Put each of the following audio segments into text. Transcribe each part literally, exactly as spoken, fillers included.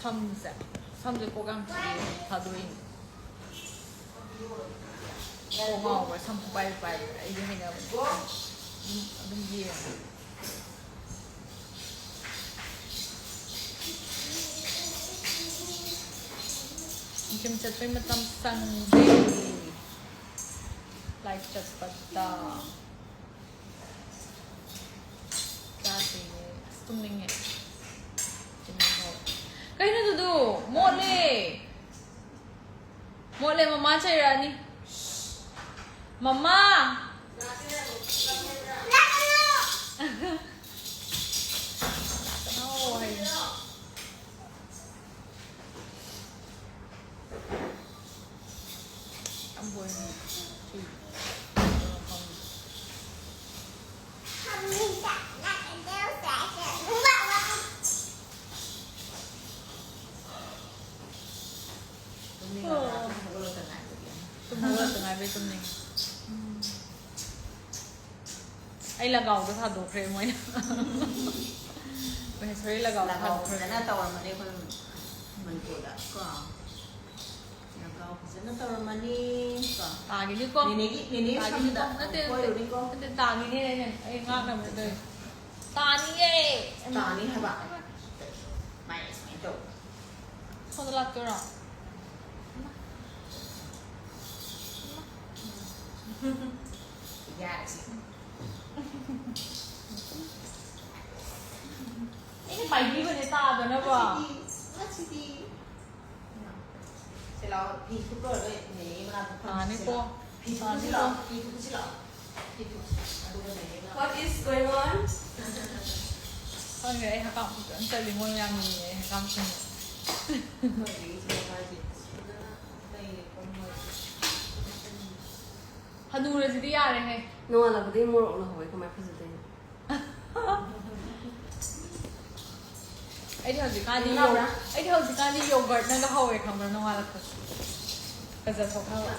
ꯁꯝꯁꯦ, ꯁꯝꯁꯦ ꯀꯣꯛ ꯌꯥꯝ ꯆꯤꯛꯑꯦ, ꯊꯥꯗꯣꯛꯏꯅꯦ꯫ ꯀꯣꯛ ꯉꯥꯎꯕ꯭ꯔꯥ? ꯁꯝ ꯄꯥꯏ ꯄꯥꯏꯕ꯭ꯔꯥ? ꯑꯩꯗꯤ ꯍꯩꯅꯕꯅꯦ꯫ ꯑꯗꯨꯝ, ꯑꯗꯨꯝ ꯌꯦꯡꯉꯦ꯫ ꯅꯨꯡꯊꯤꯜ ꯆꯠꯄꯩ ꯃꯇꯝ ꯁꯪꯗꯦ꯫ ꯂꯥꯏ ꯆꯠꯄꯗ꯫ ꯆꯥꯗ꯭ꯔꯤꯌꯦ꯫ ꯑꯁ, ꯇꯨꯝꯅꯤꯡꯉꯦ꯫ ꯇꯨꯝꯅꯤꯡꯉꯦ꯫ ꯀꯩꯅꯣ ꯑꯗꯨꯗꯣ? ꯃꯣꯠꯂꯦ꯫ ꯃꯣꯠꯂꯦ, ꯃꯃꯥ ꯆꯩꯔꯛꯑꯅꯤ꯫ ꯃꯃꯥ! ꯂꯥꯛꯀꯅꯣ ꯍꯥꯏꯌꯦ꯫ ꯌꯥꯝ ꯕꯣꯔꯤꯡ ꯆꯨꯏ꯫ ꯇꯨꯝꯅꯤꯡꯉꯕ꯭ꯔꯥ? ꯇꯨꯝ ꯍꯧꯒꯠꯂꯛꯇ ꯉꯥꯏꯕꯒꯤ꯫ ꯇꯨꯝ ꯍꯧꯒꯠꯂꯛꯇ ꯉꯥꯏꯕꯩ ꯇꯨꯝꯅꯤꯡꯉꯤ꯫ ꯑꯩ ꯂꯒꯥꯎꯗ ꯊꯥꯗꯣꯛꯈ꯭ꯔꯦ ꯃꯣꯏꯅ꯫ ꯃꯍꯦꯁꯣꯔꯤ ꯂꯒꯥꯎꯗ ꯂꯒꯥꯎ ꯊꯥꯗꯣꯛꯈ꯭ꯔꯦ꯫ ꯐꯖꯅ ꯇꯧꯔꯝꯃꯅꯤ ꯑꯩꯈꯣꯏ ꯃꯅꯤꯄꯨꯔꯗ ꯀꯣ꯫ ꯂꯒꯥꯎ ꯐꯖꯅ ꯇꯧꯔꯝꯃꯅꯤ ꯀꯣ꯫ ꯇꯥꯒꯤꯅꯤꯀꯣ꯫ ꯅꯦꯅꯦꯒꯤ, ꯅꯦꯅꯦ ꯇꯥꯒꯤꯅꯤꯀꯣ꯫ ꯁꯝꯗ ꯅꯠꯇꯦ, ꯅꯠꯇꯦ꯫ ꯐꯣꯏꯔꯨꯅꯤꯀꯣ꯫ ꯅꯠꯇꯦ, ꯇꯥꯒꯤꯅꯤ ꯑꯩꯅ, ꯑꯩ ꯉꯥꯛꯅꯕ ꯇꯧꯔꯤꯅꯦ꯫ ꯇꯥꯅꯤꯌꯦ꯫ ꯇꯥꯅꯤ ꯍꯥꯏꯕ꯫ ꯃꯥꯏ ꯁꯨꯃꯥꯏꯅ ꯇꯧ꯫ ꯁꯣꯝꯗ ꯂꯥꯛꯇꯣꯏꯔꯣ? ꯌꯥꯔꯦꯁꯦ꯫ ꯑꯩꯅ ꯄꯥꯏꯕꯤꯕꯅꯦ ꯇꯥꯗꯅꯕ꯫ ꯉꯁꯤꯗꯤ, ꯉꯁꯤꯗꯤ꯫ ꯁꯦ ꯂꯥꯛꯑꯣ, ꯐꯤ ꯊꯨꯞꯄ ꯂꯣꯏꯔꯒ ꯅꯦꯅꯦꯒꯤ ꯃꯅꯥꯛꯇ ꯐꯝꯁꯤ꯫ ꯇꯥꯅꯤꯀꯣ꯫ ꯁꯦ ꯂꯥꯛꯑꯣ꯫ ꯐꯤ ꯊꯨꯞꯄꯁꯤ ꯇꯥꯅꯤꯀꯣ꯫ ꯂꯥꯛꯑꯣ, ꯐꯤ ꯊꯨꯞꯄꯁꯤ ꯂꯥꯛꯑꯣ꯫ ꯐꯤ ꯊꯨꯞꯁꯤ꯫ ꯑꯗꯨꯒ ꯅꯦꯅꯦꯒ꯫ What is going on? ꯈꯪꯗꯦ, ꯑꯩ ꯍꯀꯥꯝ ꯐꯖꯅ ꯆꯜꯂꯤ, ꯃꯣꯏ ꯃꯌꯥꯝ ꯌꯦꯡꯉꯦ, ꯑꯩ ꯍꯀꯥꯝ ꯆꯟꯕ꯫ ꯃꯣꯏꯒꯤ ꯁꯨꯝ ꯍꯥꯏꯁꯦ꯫ ꯐꯖꯅ ꯂꯩꯔꯦꯀꯣ ꯃꯣꯏꯁꯦ꯫ ꯍꯅꯨꯔꯁꯤꯗꯤ ꯌꯥꯔꯦꯍꯦ꯫ ꯅꯣꯡꯉꯥꯜꯂꯛꯄꯗꯒꯤ ꯃꯣꯔꯣꯛꯅ ꯍꯧꯋꯦ, ꯀꯃꯥꯏꯅ ꯐꯖꯗꯣꯏꯅꯣ? ꯑꯩꯗꯤ ꯍꯧꯖꯤꯛꯀꯥꯟꯗꯤ ꯌꯣ-, ꯂꯥꯎꯕ꯭ꯔꯥ? ꯑꯩꯗꯤ ꯍꯧꯖꯤꯛꯀꯥꯟꯗꯤ ꯌꯣꯒꯔꯠꯅꯒ ꯍꯧꯋꯦ, ꯈꯪꯕ꯭ꯔꯥ? ꯅꯣꯡꯉꯥꯜꯂꯛꯄꯁꯦ ꯐꯖꯊꯣꯛꯅꯕ꯫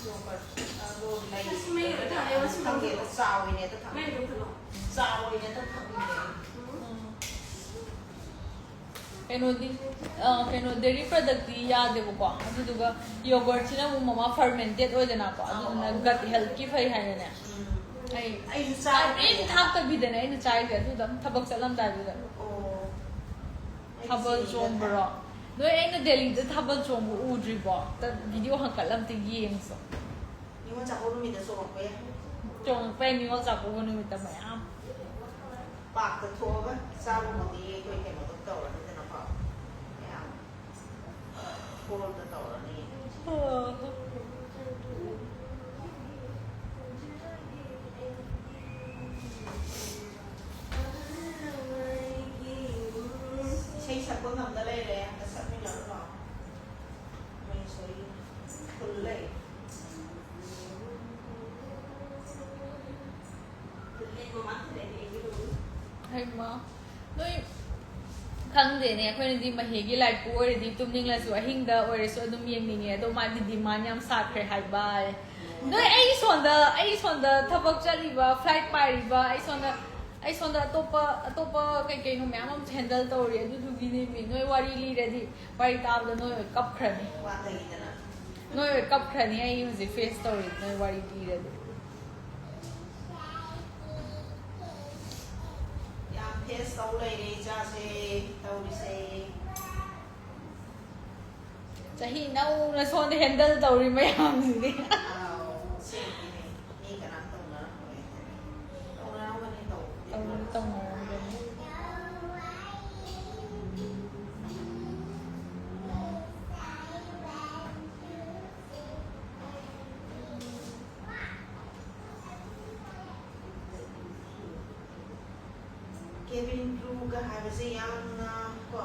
ꯌꯣꯒꯔꯠ, ꯑꯗꯣ ꯂꯩ ꯑꯁꯤ ꯃꯩ ꯑꯣꯏꯅ ꯊꯥꯜꯂꯦ, ꯃꯁꯤ ꯈꯪꯗꯦ, ꯑꯗꯣ ꯆꯥ ꯑꯣꯏꯅ ꯍꯦꯛꯇ ꯊꯛꯅꯤꯡꯉꯦ꯫ ꯃꯩ ꯑꯗꯨꯝ ꯊꯥꯜꯂꯣ꯫ ꯆꯥ ꯑꯣꯏꯅ ꯍꯦꯛꯇ ꯊꯛꯅꯤꯡꯉꯦ꯫ ꯎꯝ꯫ ꯀꯩꯅꯣꯗꯤ ꯑ, ꯀꯩꯅꯣ ꯗꯦꯔꯤ ꯄ꯭ꯔꯗꯛꯇꯤ ꯌꯥꯗꯦꯕꯀꯣ꯫ ꯑꯗꯨꯗꯨꯒ ꯌꯣꯒꯔꯠꯁꯤꯅ ꯑꯃꯨꯛ ꯃꯃꯥ ꯐꯔꯃꯦꯟꯇꯦꯠ ꯑꯣꯏꯗꯅꯀꯣ, ꯑꯗꯨꯗꯨꯅ ꯒꯠ ꯍꯦꯜꯠꯀꯤ ꯐꯩ ꯍꯥꯏꯅꯅꯦ꯫ ꯑꯩ ꯑꯩꯁꯨ ꯆꯥꯕ ꯀꯔꯤꯝ ꯍꯩꯌꯦ꯫ ꯊꯥꯛꯇꯕꯤꯗꯅꯦ ꯑꯩꯅ ꯆꯥꯏꯁꯦ꯫ ꯑꯗꯨꯗ ꯑꯃꯨꯛ ꯊꯕꯛ ꯆꯠꯂꯝꯗꯥꯏꯗꯨꯗ꯫ ꯑꯣ꯫ ꯑꯩꯗꯤ ꯊꯥꯕꯜ ꯆꯦꯡꯗ ꯆꯣꯡꯕ꯭ꯔꯣ? ꯅꯣꯏ ꯑꯩꯅ ꯗꯦꯜꯂꯤꯗ ꯊꯥꯕꯜ ꯆꯣꯡꯕ ꯎꯗ꯭ꯔꯤꯕꯣ? ꯚꯤꯗꯤꯑꯣ ꯍꯪꯀꯠ ꯑꯝꯇ ꯌꯦꯡꯁꯣ꯫ ꯅꯤꯉꯣꯜ ꯆꯥꯛꯀꯧꯕ ꯅꯨꯃꯤꯠꯇ ꯆꯣꯡꯉꯛꯄ ꯌꯥꯏ꯫ ꯆꯣꯡꯉꯛꯄ ꯌꯥꯏ, ꯅꯤꯉꯣꯜ ꯆꯥꯛꯀꯧꯕ ꯅꯨꯃꯤꯠꯇ ꯃꯌꯥꯝ꯫ ꯄꯥꯔꯛꯇ ꯊꯣꯛꯑꯒ ꯆꯥꯕꯕꯨꯗꯤ ꯑꯩꯈꯣꯏ ꯀꯩꯅꯣꯗꯣ ꯇꯧꯔꯅꯤꯗꯅꯀꯣ꯫ ꯃꯌꯥꯝ ꯍꯣꯜꯗ ꯇꯧꯔꯅꯤ꯫ ꯏꯁꯩ ꯁꯛꯄ ꯉꯝꯗ ꯂꯩꯔꯦ꯫ ꯑꯝꯇ ꯁꯛꯃꯤꯟꯅꯔꯨ ꯂꯥꯎ꯫ ꯃꯣꯏ ꯏꯁꯩ ꯐꯨꯜ ꯂꯩ꯫ ꯍꯩꯃꯥ, ꯅꯣꯏ ꯈꯪꯗꯦꯅꯦ, ꯑꯩꯈꯣꯏꯅꯗꯤ ꯃꯍꯦꯒꯤ ꯂꯥꯏꯄꯨ ꯑꯣꯏꯔꯗꯤ ꯇꯨꯝꯅꯤꯡꯂꯁꯨ ꯑꯍꯤꯡꯗ ꯑꯣꯏꯔꯁꯨ ꯑꯗꯨꯝ ꯌꯦꯡꯅꯤꯡꯉꯦ꯫ ꯑꯗꯣ ꯃꯥꯗꯤ ꯗꯤꯃꯥꯟ ꯌꯥꯝ ꯁꯥꯈ꯭ꯔꯦ ꯍꯥꯏꯕ꯫ ꯅꯣꯏ ꯑꯩ ꯁꯣꯟꯗ, ꯑꯩ ꯁꯣꯟꯗ ꯊꯕꯛ ꯆꯠꯂꯤꯕ, ꯐ꯭ꯂꯥꯏꯠ ꯄꯥꯏꯔꯤꯕ, ꯑꯩ ꯁꯣꯟꯗ, ꯑꯩ ꯁꯣꯟꯗ ꯑꯇꯣꯞꯄ, ꯑꯇꯣꯞꯄ ꯀꯩ ꯀꯩꯅꯣ ꯃꯌꯥꯝ ꯑꯃ ꯍꯦꯟꯗꯜ ꯇꯧꯔꯤ꯫ ꯑꯗꯨꯗꯨꯒꯤꯅꯦ ꯃꯤ꯫ ꯅꯣꯏ ꯋꯥꯔꯤ ꯂꯤꯔꯗꯤ, ꯋꯥꯔꯤ ꯇꯥꯕꯗ ꯅꯣꯏ ꯑꯣꯏ ꯀꯞꯈ꯭ꯔꯅꯤ꯫ ꯋꯥꯇꯒꯤꯗꯅ꯫ ꯅꯣꯏ ꯑꯣꯏ ꯀꯞꯈ꯭ꯔꯅꯤ꯫ ꯑꯩ ꯍꯧꯖꯤꯛ ꯐꯦꯁ ꯇꯧꯔꯤ ꯅꯣꯏ ꯋꯥꯔꯤ ꯂꯤꯔꯗꯤ꯫ ꯌꯥꯝ ꯐꯦꯁ ꯇꯧ ꯂꯩꯔꯦ ꯏꯆꯥꯁꯦ ꯇꯧꯔꯤꯁꯦ꯫ ꯆꯍꯤ ꯅꯧꯅ ꯁꯣꯟꯗ ꯍꯦꯟꯗꯜ ꯇꯧꯔꯤ ꯃꯌꯥꯝꯁꯤꯗꯤ꯫ ꯑꯥꯎ, ꯑꯁꯦꯡꯀꯤꯅꯦ꯫ ꯃꯤ ꯀꯅꯥꯝ ꯇꯧꯅꯔꯝꯃꯣꯏ꯫ ꯇꯧꯅꯔꯝꯒꯅꯤ, ꯇꯧꯕꯨꯗꯤ꯫ ꯇꯧꯅꯔꯝꯒꯅꯤ꯫ ꯀꯦꯕꯤꯟ ꯀ꯭ꯔꯨꯒ ꯍꯥꯏꯕꯁꯦ ꯌꯥꯝꯅ ꯀꯣ,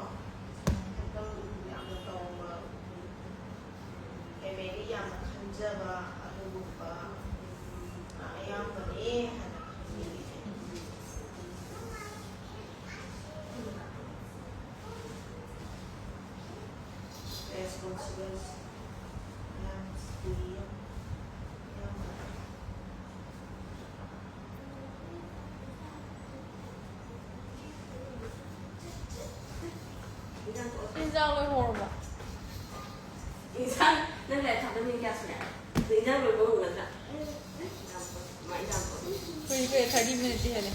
ꯌꯥꯝꯅ ꯇꯧꯕ, ꯐꯦꯃꯤꯂꯤ ꯌꯥꯝꯅ ꯈꯟꯖꯕ ꯑꯗꯨꯒꯨꯝꯕ ꯑꯌꯥꯝꯕꯅꯦ ꯍꯥꯏꯅ ꯈꯟꯖꯩ꯫ ꯔꯦꯁꯄꯣꯟꯁꯤꯕꯜ ꯌꯥꯝ ꯊꯨꯏ, ꯌꯥꯝ꯫ ꯏꯟꯖꯥꯡ ꯂꯣꯏꯍꯧꯔꯕꯣ? ꯏꯟꯁꯥꯡ ꯅꯪ ꯂꯥꯏꯔꯤꯛ ꯊꯥꯕ ꯃꯤꯅꯤꯠ ꯀꯌꯥ ꯁꯨꯔꯦ? ꯑꯗꯣ ꯏꯟꯁꯥꯡ ꯂꯣꯏꯕ ꯍꯧꯒꯗ꯭ꯔꯥ? ꯏꯟꯁꯥꯡ ꯀꯣꯠ, ꯃꯥ ꯏꯟꯁꯥꯡ ꯀꯣꯠ꯫ ꯀꯨꯏꯗ꯭ꯔꯦ, ꯊꯥꯔꯇꯤ ꯃꯤꯅꯤꯠꯇꯤ ꯍꯦꯜꯂꯦ꯫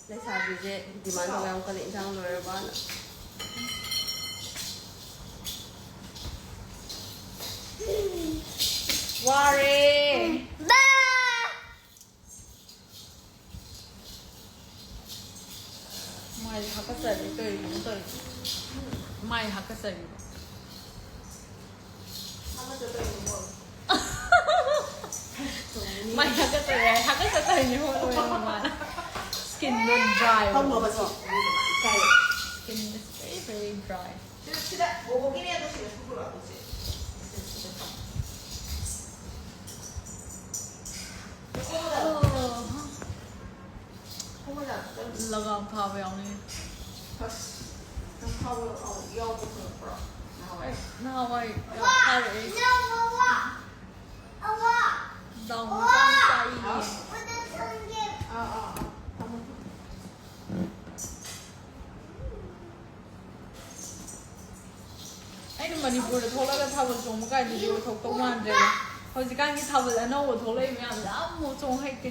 ꯂꯩꯁꯥꯕꯤꯁꯦ ꯗꯤꯃꯥꯟ ꯇꯧꯕ ꯌꯥꯝ ꯀꯜꯂꯦ, ꯏꯟꯁꯥꯡ ꯂꯣꯏꯔꯕꯅ꯫ ꯋꯥꯔꯦ꯫ ꯃꯥꯏ ꯍꯥꯀꯠꯆꯔꯦ ꯀꯩꯅꯣ ꯇꯧꯔꯤꯁꯦ꯫ ꯃꯥꯏ ꯍꯥꯀꯠꯆꯔꯤꯕ꯫ ꯃꯥꯏ ꯍꯥꯀꯠꯆꯔꯦ ꯍꯥꯏ, ꯍꯥꯀꯠꯆ ꯇꯧꯔꯤꯅꯦ ꯍꯣꯏ ꯂꯣꯏꯔꯦ ꯃꯥꯅ꯫ Skin ꯗꯣ dry ꯑꯣꯏꯕ꯫ ꯐꯝꯃꯣꯕ ꯁꯤ, ꯃꯤꯗꯨꯃ ꯏꯀꯥꯏꯔꯦ꯫ Skin is very, very dry. ꯁꯤꯗ, ꯁꯤꯗ ꯕꯣꯕꯣꯛꯀꯤꯅꯦ ꯑꯗꯣ ꯁꯤꯗ ꯁꯨꯝ ꯄꯨꯔꯛꯑꯣ ꯁꯦ꯫ ꯁꯤꯗ, ꯁꯤꯗ ꯊꯝꯃꯣ꯫ ꯂꯒꯥꯝ ꯊꯥꯕ ꯌꯥꯎꯅꯤꯡꯉꯦ꯫ ꯑꯁ, ꯅꯪ ꯊꯥꯕ ꯌꯥꯎꯕ ꯐꯪꯉꯛꯄ꯭ꯔꯣ? ꯅꯍꯥꯟꯋꯥꯏ꯫ ꯅꯍꯥꯟꯋꯥꯏ ꯊꯥꯔꯛꯑꯦ꯫ ꯗꯥꯎꯟ ꯃꯆꯥ ꯃꯆꯥ ꯏꯌꯦ꯫ ꯑꯥ, ꯑꯥ, ꯑꯥ꯫ ꯊꯝꯃꯣ, ꯊꯝꯃꯣ꯫ ꯑꯩꯅ ꯃꯅꯤꯄꯨꯔꯗ ꯊꯣꯛꯂꯒ ꯊꯥꯕꯜ ꯆꯣꯡꯕ ꯀꯥꯏꯗꯨꯗꯤ ꯑꯣꯏꯊꯣꯛꯇꯧ ꯃꯥꯟꯗ꯭ꯔꯦꯗ꯫ ꯍꯧꯖꯤꯛꯀꯥꯟꯒꯤ ꯊꯥꯕꯜ ꯑꯅꯧꯕ ꯊꯣꯛꯂꯛꯏ ꯃꯌꯥꯝꯁꯦ ꯑꯃꯐꯥꯎ ꯆꯣꯡ ꯍꯩꯇꯦ꯫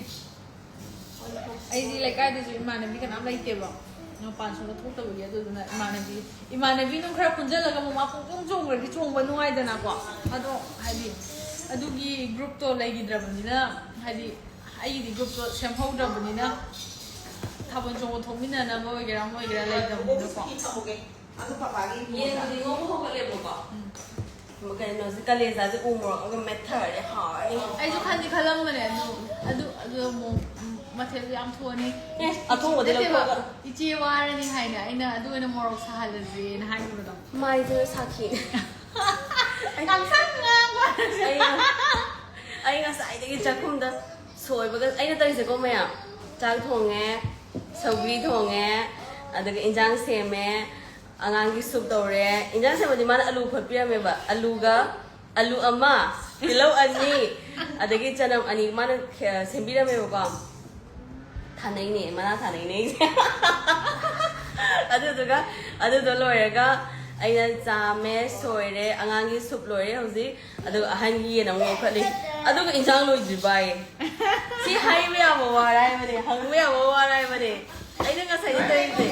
ꯑꯩꯗꯤ ꯂꯩꯀꯥꯏꯗꯁꯨ ꯏꯃꯥꯟꯅꯕꯤ ꯀꯅꯥꯝ ꯂꯩꯇꯦꯕ, ꯃꯄꯥꯟ ꯁꯣꯝꯗ ꯊꯣꯛꯇꯕꯒꯤ꯫ ꯑꯗꯨꯗꯨꯅ ꯏꯃꯥꯟꯅꯕꯤ, ꯏꯃꯥꯟꯅꯕꯤ ꯑꯗꯨꯝ ꯈꯔ ꯄꯨꯟꯁꯤꯜꯂꯒ ꯃꯃꯥ ꯄꯨꯡꯆꯣꯡ ꯆꯣꯡꯈ꯭ꯔꯗꯤ ꯆꯣꯡꯕ ꯅꯨꯡꯉꯥꯏꯗꯅꯀꯣ꯫ ꯑꯗꯣ ꯍꯥꯏꯗꯤ ꯑꯗꯨꯒꯤ ꯒ꯭ꯔꯨꯞꯇꯣ ꯂꯩꯈꯤꯗ꯭ꯔꯕꯅꯤꯅ, ꯍꯥꯏꯗꯤ ꯑꯩꯒꯤꯗꯤ ꯒ꯭ꯔꯨꯞꯇꯣ ꯁꯦꯝꯍꯧꯗ꯭ꯔꯕꯅꯤꯅ ꯊꯥꯕꯜ ꯆꯣꯡꯕ ꯊꯣꯛꯃꯤꯟꯅꯅꯕ ꯑꯣꯏꯒꯦꯔꯥ ꯑꯃ ꯑꯣꯏꯒꯦꯔꯥ ꯂꯩꯇꯕꯅꯤꯅꯀꯣ꯫ ꯑꯗꯨ ꯄꯄꯥꯒꯤ ꯌꯦꯟꯕꯨꯗꯤ ꯉꯧꯕ ꯍꯧꯒꯠꯂꯦꯕꯀꯣ꯫ ꯎꯝ꯫ ꯀꯩꯅꯣꯁꯦ, ꯀꯂꯦꯖꯥꯁꯦ ꯎ ꯃꯣꯔꯣꯛ ꯑꯃꯒ ꯃꯦꯠꯊꯔꯗꯤ ꯍꯥꯎꯔꯅꯤ꯫ ꯑꯩꯁꯨ ꯈꯟꯗꯤ ꯈꯜꯂꯝꯕꯅꯦ ꯑꯗꯨ, ꯑꯗꯨ, ꯑꯗꯨ ꯑꯃꯨꯛ, ꯎꯝ, ꯃꯊꯦꯜꯗꯤ ꯌꯥꯝ ꯊꯣꯛꯑꯅꯤ꯫ ꯑꯦ, ꯑꯊꯣꯡꯕꯗꯤ ꯅꯠꯇꯦꯕ, ꯂꯧꯊꯣꯛꯑꯒ꯫ ꯏꯆꯦ ꯋꯥꯔꯅꯤ ꯍꯥꯏꯅ ꯑꯩꯅ ꯑꯗꯨ ꯑꯣꯏꯅ ꯃꯣꯔꯣꯛ ꯁꯥꯍꯜꯂꯁꯦꯅ ꯍꯥꯏꯈꯤꯕꯗꯣ꯫ ꯃꯥꯏꯗꯨꯅ ꯁꯥꯈꯤꯅꯦ꯫ ꯉꯥꯡꯁꯪ ꯉꯥꯡꯕ꯫ ꯑꯩ, ꯑꯩ ꯉꯁꯥꯏꯗꯒꯤ ꯆꯥꯛꯈꯨꯝꯗ ꯁꯣꯏꯕꯒ, ꯑꯩꯅ ꯇꯧꯔꯤꯁꯦꯀꯣ ꯃꯌꯥꯝ, ꯆꯥꯛ ꯊꯣꯡꯉꯦ, ꯁꯧꯒ꯭ꯔꯤ ꯊꯣꯡꯉꯦ, ꯑꯗꯨꯒ ꯏꯟꯖꯥꯡ ꯁꯦꯝꯃꯦ, ꯑꯉꯥꯡꯒꯤ ꯁꯨꯞ ꯇꯧꯔꯦ꯫ ꯏꯟꯖꯥꯡ ꯁꯦꯝꯕꯗꯤ ꯃꯥꯅ ꯑꯂꯨ ꯐꯨꯠꯄꯤꯔꯝꯃꯦꯕ, ꯑꯂꯨꯒ, ꯑꯂꯨ ꯑꯃ, ꯇꯤꯜꯍꯧ ꯑꯅꯤ, ꯑꯗꯒꯤ ꯆꯅꯝ ꯑꯅꯤ ꯃꯥꯅ ꯈꯦ-, ꯁꯦꯝꯕꯤꯔꯝꯃꯦꯕꯀꯣ꯫ ꯊꯥꯅꯩꯅꯦ, ꯃꯅꯥ ꯊꯥꯅꯩꯅꯦ ꯑꯩꯁꯦ꯫ ꯑꯗꯨꯗꯨꯒ ꯑꯗꯨꯗꯣ ꯂꯣꯏꯔꯒ ꯑꯩꯅ ꯆꯥꯝꯃꯦ, ꯁꯣꯏꯔꯦ, ꯑꯉꯥꯡꯒꯤ ꯁꯨꯞ ꯂꯣꯏꯔꯦ ꯍꯧꯖꯤꯛ꯫ ꯑꯗꯨꯒ ꯑꯍꯟꯒꯤ ꯌꯦꯟ ꯑꯃꯨꯛ ꯉꯧꯈꯠꯂꯤ꯫ ꯑꯗꯨꯒ ꯏꯟꯁꯥꯡ ꯂꯣꯏꯗ꯭ꯔꯤꯕ ꯑꯩ꯫ ꯁꯤ ꯍꯥꯏꯕ ꯌꯥꯕ ꯋꯥꯔ ꯍꯥꯏꯕꯅꯦ, ꯍꯪꯕ ꯌꯥꯕ ꯋꯥꯔ ꯍꯥꯏꯕꯅꯦ꯫ ꯑꯩꯅ ꯉꯁꯥꯏꯗꯤ ꯇꯧꯔꯤꯁꯦ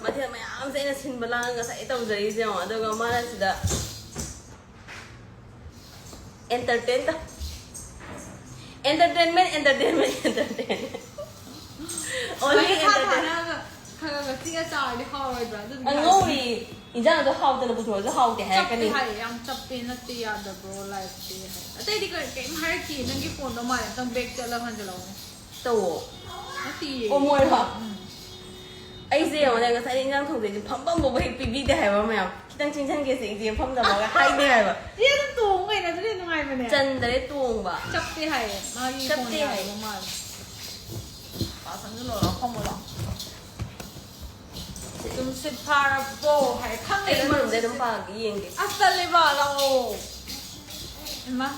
ꯃꯊꯦꯜ ꯃꯌꯥꯝꯁꯦ ꯑꯩꯅ ꯁꯤꯟꯕ ꯂꯥꯡꯉꯒ ꯉꯁꯥꯏ ꯇꯧꯖꯔꯤꯁꯦ ꯌꯦꯡꯉꯣ꯫ ꯑꯗꯨꯒ ꯃꯥꯅ ꯁꯤꯗ entertain ꯇꯧ꯫ Entertainment, entertainment, entertainment. Only ꯃꯩ ꯊꯥ entertainment. ꯊꯥꯅꯒ ꯈꯔ ꯈꯔ ꯆꯤꯛꯑ ꯆꯥꯔꯗꯤ ꯍꯥꯎꯔꯣꯏꯗ꯭ꯔꯥ? ꯑꯗꯨꯗꯤ ꯑꯉꯧꯕꯤ ꯏꯟꯖꯥꯡꯗꯣ ꯍꯥꯎꯇꯅ ꯄꯨꯊꯣꯔꯁꯨ ꯍꯥꯎꯇꯦ ꯆꯞꯄꯦ ꯍꯥꯏꯔꯛꯀꯅꯤ꯫ ꯍꯥꯏꯌꯦ, ꯌꯥꯝ ꯆꯞꯄꯦ, ꯅꯠꯇꯦ, ꯌꯥꯗꯕ꯭ꯔꯣ, ꯂꯥꯏꯐꯁꯦ ꯍꯥꯏ꯫ ꯑꯇꯩꯗꯤ ꯀꯔꯤ ꯀꯩꯝ ꯍꯥꯏꯔꯛꯇꯦ, ꯅꯪꯒꯤ ꯐꯣꯟꯗꯣ ꯃꯥꯜꯂꯦ, ꯑꯝꯇꯪ ꯕꯦꯛ ꯆꯠꯂꯒ ꯍꯟꯖꯤꯜꯂꯛꯑꯣꯅꯦ꯫ ꯇꯧꯋꯣ꯫ ꯅꯠꯇꯤꯌꯦ꯫ ꯑꯣ, ꯃꯣꯏꯔꯣ? ꯎꯝ꯫ ꯑꯩꯁꯦ ꯌꯦꯡꯉꯣꯅꯦ, ꯉꯁꯥꯏꯗꯤ ꯏꯟꯖꯥꯡ ꯊꯣꯡꯗꯣꯏꯁꯦ ꯐꯝꯐꯝ ꯐꯥꯎꯕ ꯍꯦꯛ ꯄꯤꯕꯤꯗꯦ ꯍꯥꯏꯕ ꯃꯌꯥꯝ꯫ ꯈꯤꯇꯪ ꯆꯤꯟꯁꯤꯟꯒꯦꯁꯦ ꯏꯆꯦ ꯐꯝꯅꯕꯒ ꯍꯥꯏꯗꯦ ꯍꯥꯏꯕ꯫ ꯏꯆꯦ ꯑꯗꯨꯝ ꯇꯣꯡꯉꯨ ꯀꯩꯅꯣ, ꯑꯗꯨꯅ ꯅꯨꯡꯉꯥꯏꯕꯅꯦ꯫ ꯆꯟꯗꯔꯦ ꯇꯣꯡꯕ꯫ ꯆꯞꯇꯦ ꯍꯥꯏꯌꯦ, ꯃꯥꯒꯤ ꯆꯞꯇꯦ ꯐꯣꯟ ꯍꯥꯏꯌꯦ꯫ ꯌꯥꯗꯕ ꯃꯥꯜꯂꯦ꯫ ꯄꯥꯁꯟꯁꯨ ꯂꯣꯏꯔ ꯐꯝꯃꯨ ꯂꯥꯎ꯫ ꯇꯨꯝꯁꯤꯠ ꯐꯥꯔꯕꯣ ꯍꯥꯏ ꯈꯪꯗꯦ꯫ ꯑꯩ ꯑꯃꯔꯣꯝꯗ ꯑꯗꯨꯝ ꯄꯥꯒꯦ, ꯌꯦꯡꯒꯦ꯫ ꯑꯁ, ꯇꯜꯂꯦꯕ, ꯂꯥꯛꯑꯣ꯫ ꯏꯃꯥ꯫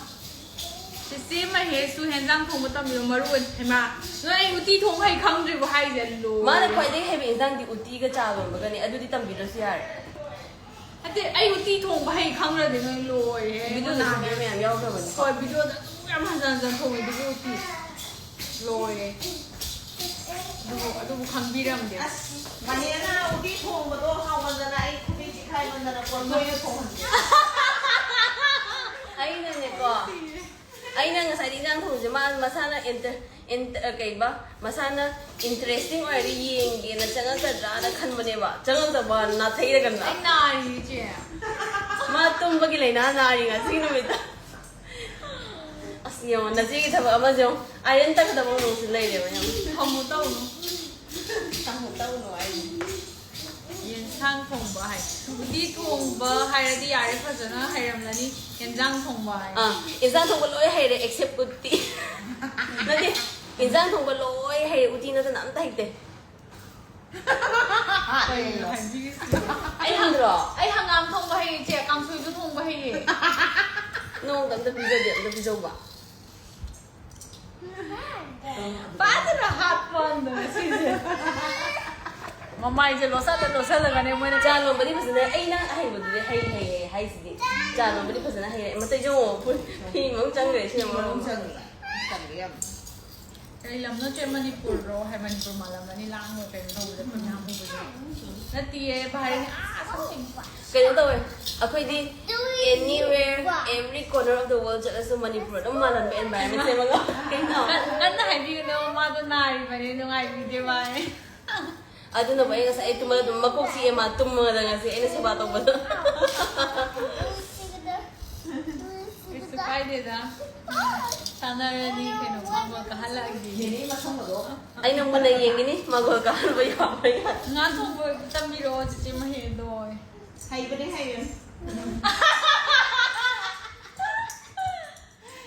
ꯆꯦꯆꯦ ꯃꯍꯦꯁꯁꯨ ꯍꯦꯟꯖꯥꯡ ꯊꯣꯡꯕ ꯇꯝꯕꯤꯌꯣ, ꯃꯔꯨ ꯑꯣꯏꯅ꯫ ꯍꯩꯃꯥ, ꯅꯣꯏ ꯑꯩ ꯎꯇꯤ ꯊꯣꯡꯕ ꯍꯩ ꯈꯪꯗ꯭ꯔꯤꯕꯣ ꯍꯥꯏꯁꯦ? ꯂꯣꯏꯔꯦ꯫ ꯃꯥꯅ ꯈ꯭ꯋꯥꯏꯗꯒꯤ ꯍꯩꯕ ꯏꯟꯖꯥꯡꯗꯤ ꯎꯇꯤꯒ ꯆꯥ ꯂꯣꯟꯕꯒꯅꯤ, ꯑꯗꯨꯗꯤ ꯇꯝꯕꯤꯗ꯭ꯔꯁꯨ ꯌꯥꯔꯦ꯫ ꯅꯠꯇꯦ, ꯑꯩ ꯎꯇꯤ ꯊꯣꯡꯕ ꯍꯩ ꯈꯪꯗ꯭ꯔꯗꯤ ꯅꯣꯏ ꯂꯣꯏꯔꯦ꯫ ꯚꯤꯗꯤꯑꯣꯗꯁꯨ ꯃꯌꯥꯝ ꯌꯥꯎꯈ꯭ꯔꯕꯅꯤ꯫ ꯍꯣꯏ, ꯚꯤꯗꯤꯑꯣꯗ ꯑꯗꯨꯝ ꯌꯥꯝ ꯍꯟꯖꯟ ꯍꯟꯖꯟ ꯊꯣꯡꯉꯦ ꯑꯗꯨꯕꯨ ꯎꯇꯤ꯫ ꯂꯣꯏꯔꯦ꯫ ꯑꯗꯨꯕꯨ, ꯑꯗꯨꯕꯨ ꯈꯪꯕꯤꯔꯝꯗꯦ꯫ ꯑꯁ, ꯃꯍꯦꯅ ꯎꯇꯤ ꯊꯣꯡꯕꯗꯣ ꯍꯥꯎꯃꯟꯗꯅ ꯑꯩ ꯈꯨꯠꯅꯤꯡ ꯆꯤꯛꯈꯥꯏꯃꯟꯗꯅ ꯀꯣꯟ ꯇꯣꯏꯅ ꯊꯣꯡꯍꯟꯗꯦ꯫ ꯑꯩꯅꯅꯦꯀꯣ, ꯑꯩꯅ ꯉꯁꯥꯏꯗꯤ ꯏꯟꯖꯥꯡ ꯊꯣꯡꯕꯁꯦ ꯃꯥ ꯃꯁꯥꯅ ꯏꯟꯇ-, ꯏꯟꯇ-, ꯀꯩꯕ, ꯃꯁꯥꯅ interesting ꯑꯣꯏꯔꯗꯤ ꯌꯦꯡꯒꯦꯅ ꯆꯪꯉꯛꯀꯗ꯭ꯔꯥꯅ ꯈꯟꯕꯅꯦꯕ꯫ ꯆꯪꯉꯛꯇꯕ ꯅꯥꯊꯩꯔꯒꯅ꯫ ꯑꯩ ꯅꯥꯔꯤ, ꯏꯆꯦ꯫ ꯃꯥ ꯇꯨꯝꯕꯒꯤ ꯂꯥꯏꯅꯥ ꯅꯥꯔꯤ ꯉꯁꯤꯒꯤ ꯅꯨꯃꯤꯠꯇ꯫ ꯑꯁ, ꯌꯦꯡꯉꯣ, ꯅꯆꯦꯒꯤ ꯊꯕꯛ ꯑꯃꯁꯦ ꯌꯦꯡꯉꯣ꯫ ꯑꯥꯏꯔꯟ ꯇꯛꯀꯗꯕ ꯑꯃꯨꯛꯁꯨ ꯂꯩꯔꯦꯕ, ꯌꯦꯡꯉꯣ꯫ ꯊꯝꯃꯨ ꯇꯧꯅꯨ꯫ ꯊꯝꯃꯨ ꯇꯧꯅꯨ ꯍꯥꯏꯁꯦ꯫ ꯌꯦꯟꯁꯥꯡ ꯊꯣꯡꯕ ꯍꯥꯏ꯫ ꯎꯇꯤ ꯊꯣꯡꯕ ꯍꯥꯏꯔꯗꯤ ꯌꯥꯔꯦ, ꯐꯖꯅ ꯍꯩꯔꯝꯂꯅꯤ꯫ ꯌꯦꯟꯁꯥꯡ ꯊꯣꯡꯕ ꯍꯥꯏ꯫ ꯑꯥ, ꯌꯦꯟꯁꯥꯡ ꯊꯣꯡꯕ ꯂꯣꯏ ꯍꯩꯔꯦ, except ꯎꯇꯤ꯫ ꯅꯠꯇꯦ, ꯌꯦꯟꯁꯥꯡ ꯊꯣꯡꯕ ꯂꯣꯏ ꯍꯩꯔꯦ, ꯎꯇꯤ ꯅꯠꯇꯅ ꯑꯝꯇ ꯍꯩꯇꯦ꯫ ꯀꯩꯅꯣ ꯍꯥꯏꯕꯤꯔꯤꯁꯤ? ꯑꯩ ꯍꯪꯗ꯭ꯔꯣ? ꯑꯩ ꯍꯪꯒꯥꯝ ꯊꯣꯡꯕ ꯍꯩ, ꯏꯆꯦ, ꯀꯥꯡꯁꯣꯏꯁꯨ ꯊꯣꯡꯕ ꯍꯩꯌꯦ꯫ ꯅꯣꯡꯃꯇ ꯑꯝꯇ ꯄꯤꯖꯗꯦ, ꯑꯝꯇ ꯄꯤꯖꯧꯕ꯫ ꯐꯖꯅ ꯍꯥꯠꯄ ꯑꯝꯗ ꯉꯁꯤꯁꯦ꯫ ꯃꯃꯥꯏꯁꯦ ꯂꯣꯠꯁꯜꯂ ꯂꯣꯠꯁꯜꯂꯒꯅꯦ ꯃꯣꯏꯅ ꯆꯥ ꯂꯣꯟꯕꯗꯤ ꯐꯖꯅ ꯑꯩ ꯅꯪ ꯑꯍꯩꯕꯗꯨꯗꯤ ꯍꯩ ꯍꯩ ꯍꯩ ꯍꯥꯏꯁꯤꯗꯤ꯫ ꯆꯥ ꯂꯣꯟꯕꯗꯤ ꯐꯖꯅ ꯍꯩꯔꯦ꯫ ꯃꯇꯩꯁꯨ ꯑꯃꯨꯛ ꯐꯨ- ꯐꯤ ꯃꯔꯨꯝ ꯆꯪꯈ꯭ꯔꯦ ꯁꯤꯅ ꯃꯔꯨꯝ ꯃꯔꯨꯞ꯫ ꯆꯪꯉꯤꯕ ꯇꯜꯂꯤ ꯌꯥꯝ꯫ ꯀꯩ ꯂꯝꯅꯣ ꯆꯦ? ꯃꯅꯤꯄꯨꯔꯔꯣ ꯍꯥꯏ? ꯃꯅꯤꯄꯨꯔ ꯃꯥꯜꯂꯝꯃꯅꯤ ꯂꯥꯡꯉꯣ ꯀꯩꯅꯣ ꯇꯧꯕꯗ ꯐꯨꯠꯅ ꯍꯥꯞꯄꯨꯕꯗ꯫ ꯅꯠꯇꯤꯌꯦ ꯚꯥꯏꯅꯤ ꯑꯥ something. ꯀꯩꯅꯣ ꯇꯧꯋꯦ ꯑꯩꯈꯣꯏꯗꯤ anywhere every corner of the world ꯆꯠꯂꯁꯨ ꯃꯅꯤꯄꯨꯔ ꯑꯗꯨꯝ ꯃꯥꯜꯍꯟꯕ environment ꯁꯦꯝꯃꯒ ꯀꯩꯅꯣ꯫ ꯀꯟꯅ ꯍꯥꯏꯕꯤꯒꯅꯣ ꯃꯥꯗꯣ ꯅꯥꯔꯤꯕꯅꯦ ꯅꯨꯡꯉꯥꯏꯕꯤꯗꯦ ꯚꯥꯏ꯫ ꯑꯗꯨꯅꯕꯨ ꯑꯩ ꯉꯁꯥꯏ ꯑꯩ ꯇꯨꯝꯃꯒ ꯑꯗꯨꯝ ꯃꯀꯣꯛ ꯆꯤꯛꯑꯦ ꯃꯥ ꯇꯨꯝꯃꯒꯗ ꯉꯁꯤ ꯑꯩꯅ ꯁꯦꯕꯥ ꯇꯧꯕꯗꯣ꯫ ꯀꯩꯁꯨ ꯀꯥꯏꯗꯦꯗ꯫ ꯁꯥꯟꯅꯔꯅꯤ ꯀꯩꯅꯣ ꯃꯥꯡꯒꯣꯜ ꯀꯥꯍꯜꯂꯛꯑꯒꯦ꯫ ꯌꯦꯅꯦ ꯃꯁꯝꯒꯗꯣ꯫ ꯑꯩꯅ ꯃꯨꯟꯅ ꯌꯦꯡꯒꯅꯤ ꯃꯥꯡꯒꯣꯜ ꯀꯥꯍꯟꯕ ꯌꯥꯕ꯭ꯔꯥ ꯌꯥꯗ꯭ꯔꯥ꯫ ꯉꯥ ꯊꯣꯡꯕ ꯇꯝꯕꯤꯔꯛꯑꯣ ꯆꯤꯆꯦ ꯃꯍꯦꯟꯗꯣ꯫ ꯍꯩꯕꯅꯦ ꯍꯩꯕꯅꯦ꯫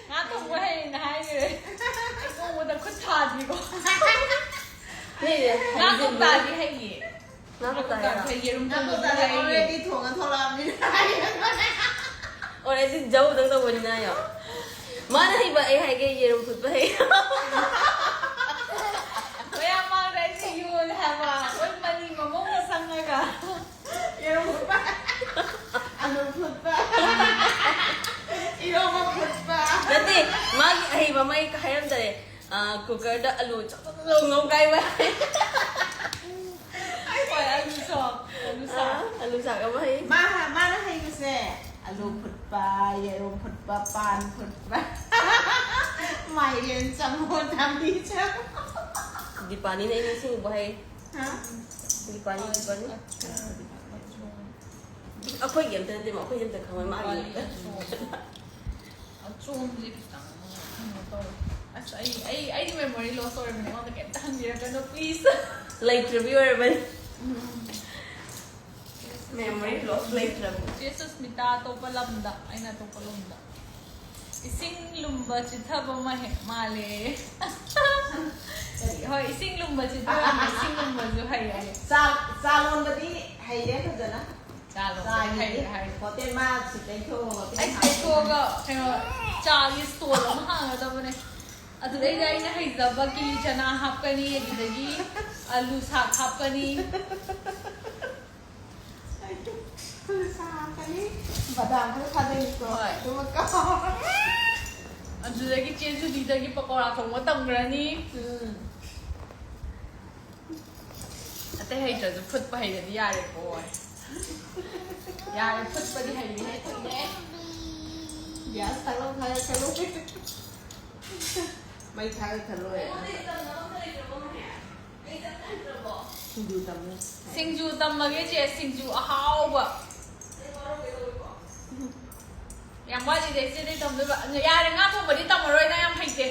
ꯉꯥ ꯊꯣꯡꯕ ꯍꯩꯅ ꯍꯥꯏꯈ꯭ꯔꯦ꯫ ꯑꯩ ꯊꯣꯡꯕꯗ ꯈꯨꯠ ꯊꯥꯗ꯭ꯔꯤꯀꯣ꯫ ꯅꯣꯏꯁꯦ ꯉꯥ ꯀꯧꯇꯥꯗꯤ ꯍꯩꯌꯦ꯫ ꯉꯥ ꯀꯧꯇꯥ ꯍꯩꯔꯣ? ꯌꯦꯔꯨꯝ ꯉꯥ ꯊꯣꯡꯕꯁꯨ ꯀꯧꯇꯥꯗꯤ ꯍꯩꯌꯦ꯫ already ꯊꯣꯡꯉ ꯊꯣꯛꯂꯛꯑꯕꯅꯤꯅ꯫ Already ꯖꯧꯗꯪ ꯇꯧꯕꯅꯤꯅ ꯌꯣ꯫ ꯃꯥꯅ ꯍꯩꯕ ꯑꯩ ꯍꯥꯏꯒꯦ ꯌꯦꯔꯨꯝ ꯐꯨꯠꯄ ꯍꯩ꯫ ꯃꯌꯥꯝ ꯃꯥꯡꯗ ꯑꯩꯁꯦ ꯌꯣꯜꯂꯦ ꯍꯥꯏꯕ꯫ ꯂꯣꯏ ꯃꯅꯤ ꯃꯃꯧꯅ ꯁꯪꯉꯒ꯫ ꯌꯦꯔꯨꯝ ꯐꯨꯠꯄ꯫ ꯑꯂꯨ ꯐꯨꯠꯄ꯫ ꯏꯔꯣꯝꯕ ꯐꯨꯠꯄ꯫ ꯅꯠꯇꯦ ꯃꯥꯒꯤ ꯑꯍꯩꯕ ꯑꯃ ꯑꯩ ꯍꯥꯏꯔꯝꯗꯔꯦ꯫ ꯀꯨꯀꯔꯗ ꯑꯂꯨ ꯆꯞ ꯆꯞ ꯆꯞ ꯉꯧꯒꯥꯏꯕ꯫ ꯍꯣꯏ ꯑꯂꯨ ꯆꯣꯞ꯫ ꯑꯂꯨ ꯆꯣꯞ꯫ ꯑꯂꯨ ꯆꯥꯛ ꯑꯃ ꯍꯩ꯫ ꯃꯥ ꯃꯥꯅ ꯍꯩꯕꯁꯦ ꯑꯂꯨ ꯐꯨꯠꯄ, ꯌꯦꯔꯨꯝ ꯐꯨꯠꯄ, ꯄꯥꯟ ꯐꯨꯠꯄ, ꯃꯥꯏꯔꯦꯟ ꯆꯝꯐꯨꯠ, ꯊꯥꯕꯤ ꯆꯝꯐꯨꯠ꯫ ꯗꯤꯄꯥꯅꯤꯅ ꯑꯩ ꯅꯤꯡꯁꯤꯡꯕ ꯍꯩ꯫ ꯍꯥ? ꯗꯤꯄꯥꯅꯤ ꯗꯤꯄꯥꯅꯤ꯫ ꯑꯩꯈꯣꯏꯒꯤ ꯑꯝꯇ ꯅꯠꯇꯦ ꯑꯩꯈꯣꯏꯒꯤ ꯑꯝꯇ ꯈꯪꯉꯣꯏ ꯃꯥꯒꯤ꯫ ꯑꯆꯣꯝꯁꯦ ꯈꯤꯇꯪ ꯀꯩꯅꯣ ꯇꯧꯋꯦ꯫ ꯑꯁ ꯑꯩ ꯑꯩ ꯑꯩꯒꯤ memory loss ꯑꯣꯏꯔꯕꯅꯦ ꯑꯩꯉꯣꯟꯗ ꯀꯩꯝꯇ ꯍꯪꯕꯤꯔꯛꯀꯅꯣ please꯫ ꯂꯩꯇ꯭ꯔꯕꯤ ꯑꯣꯏꯔꯕꯅꯤ꯫ Memory loss ꯂꯩꯇ꯭ꯔꯕꯤ꯫ ꯆꯦ ꯁꯨꯁꯃꯤꯇꯥ ꯑꯇꯣꯞꯄ ꯂꯝꯗ ꯑꯩꯅ ꯑꯇꯣꯞꯄ ꯂꯝꯗ꯫ ꯏꯁꯤꯡ ꯂꯨꯝꯕ ꯆꯤꯊꯕ ꯃꯍꯦꯛ ꯃꯥꯜꯂꯦ꯫ ꯍꯣꯏ ꯏꯁꯤꯡ ꯂꯨꯝꯕ ꯆꯤꯊꯕ ꯏꯁꯤꯡ ꯂꯨꯝꯕꯁꯨ ꯍꯩꯔꯦ꯫ ꯆꯥ ꯆꯥ ꯂꯣꯟꯕꯗꯤ ꯍꯩꯔꯦ ꯐꯖꯅ꯫ ꯆꯥ ꯂꯣꯟꯕꯗꯤ ꯍꯩꯔꯦ ꯍꯥꯏꯔꯦ꯫ ꯍꯣꯇꯦꯜ ꯃꯥ ꯁꯤꯗꯩ ꯊꯣꯛꯑꯒ ꯍꯣꯇꯦꯜ ꯑꯩ ꯁꯤꯗꯩ ꯊꯣꯛꯑꯒ ꯀꯩꯅꯣ ꯆꯥꯒꯤ stall ꯑꯃ ꯍꯥꯡꯒꯗꯕꯅꯦ꯫ ꯑꯗꯨꯗꯩꯗ ꯑꯩꯅ ꯍꯩꯖꯕ ꯀꯤꯂꯤ ꯆꯅꯥ ꯍꯥꯞꯀꯅꯤ, ꯑꯗꯨꯗꯒꯤ ꯑꯂꯨ ꯁꯥꯛ ꯍꯥꯞꯀꯅꯤ꯫ ꯑꯂꯨ ꯁꯥꯛ ꯍꯥꯞꯀꯅꯤ, ꯕꯗꯥꯝ ꯈꯔ ꯊꯥꯗꯩꯀꯣ꯫ ꯍꯣꯏ꯫ ꯑꯗꯨꯒ ꯀꯥꯎꯔꯦ꯫ ꯑꯗꯨꯗꯒꯤ ꯆꯦ ꯖꯨꯂꯤꯗꯒꯤ ꯄꯀꯧꯔꯥ ꯊꯣꯡꯕ ꯇꯝꯈ꯭ꯔꯅꯤ꯫ ꯎꯝ꯫ ꯑꯇꯩ ꯍꯩꯇ꯭ꯔꯁꯨ ꯐꯨꯠꯄ ꯍꯩꯔꯗꯤ ꯌꯥꯔꯦꯀꯣ꯫ ꯌꯥꯔꯦ, ꯐꯨꯠꯄꯗꯤ ꯍꯩꯔꯦ, ꯍꯩꯔꯦ꯫ ꯒ꯭ꯌꯥꯁ ꯊꯥꯒꯠꯂꯣ, ꯊꯥꯒꯠꯂꯣ꯫ ꯃꯩ ꯊꯥꯒꯠꯈ꯭ꯔ ꯂꯣꯏꯔꯦ꯫ ꯁꯤꯡꯖꯨ ꯇꯝꯃꯦ꯫ ꯁꯤꯡꯖꯨ ꯇꯝꯃꯒꯦ ꯆꯦ, ꯁꯤꯡꯖꯨ ꯑꯍꯥꯎꯕ꯫ ꯌꯥꯝ ꯋꯥꯠꯂꯤꯗ ꯏꯆꯦꯗꯩ ꯇꯝꯗꯣꯏꯕ꯫ ꯌꯥꯔꯦ, ꯉꯥ ꯊꯣꯡꯕꯗꯤ ꯇꯝꯃꯔꯣꯏ, ꯅꯪ ꯌꯥꯝ ꯍꯩꯇꯦ꯫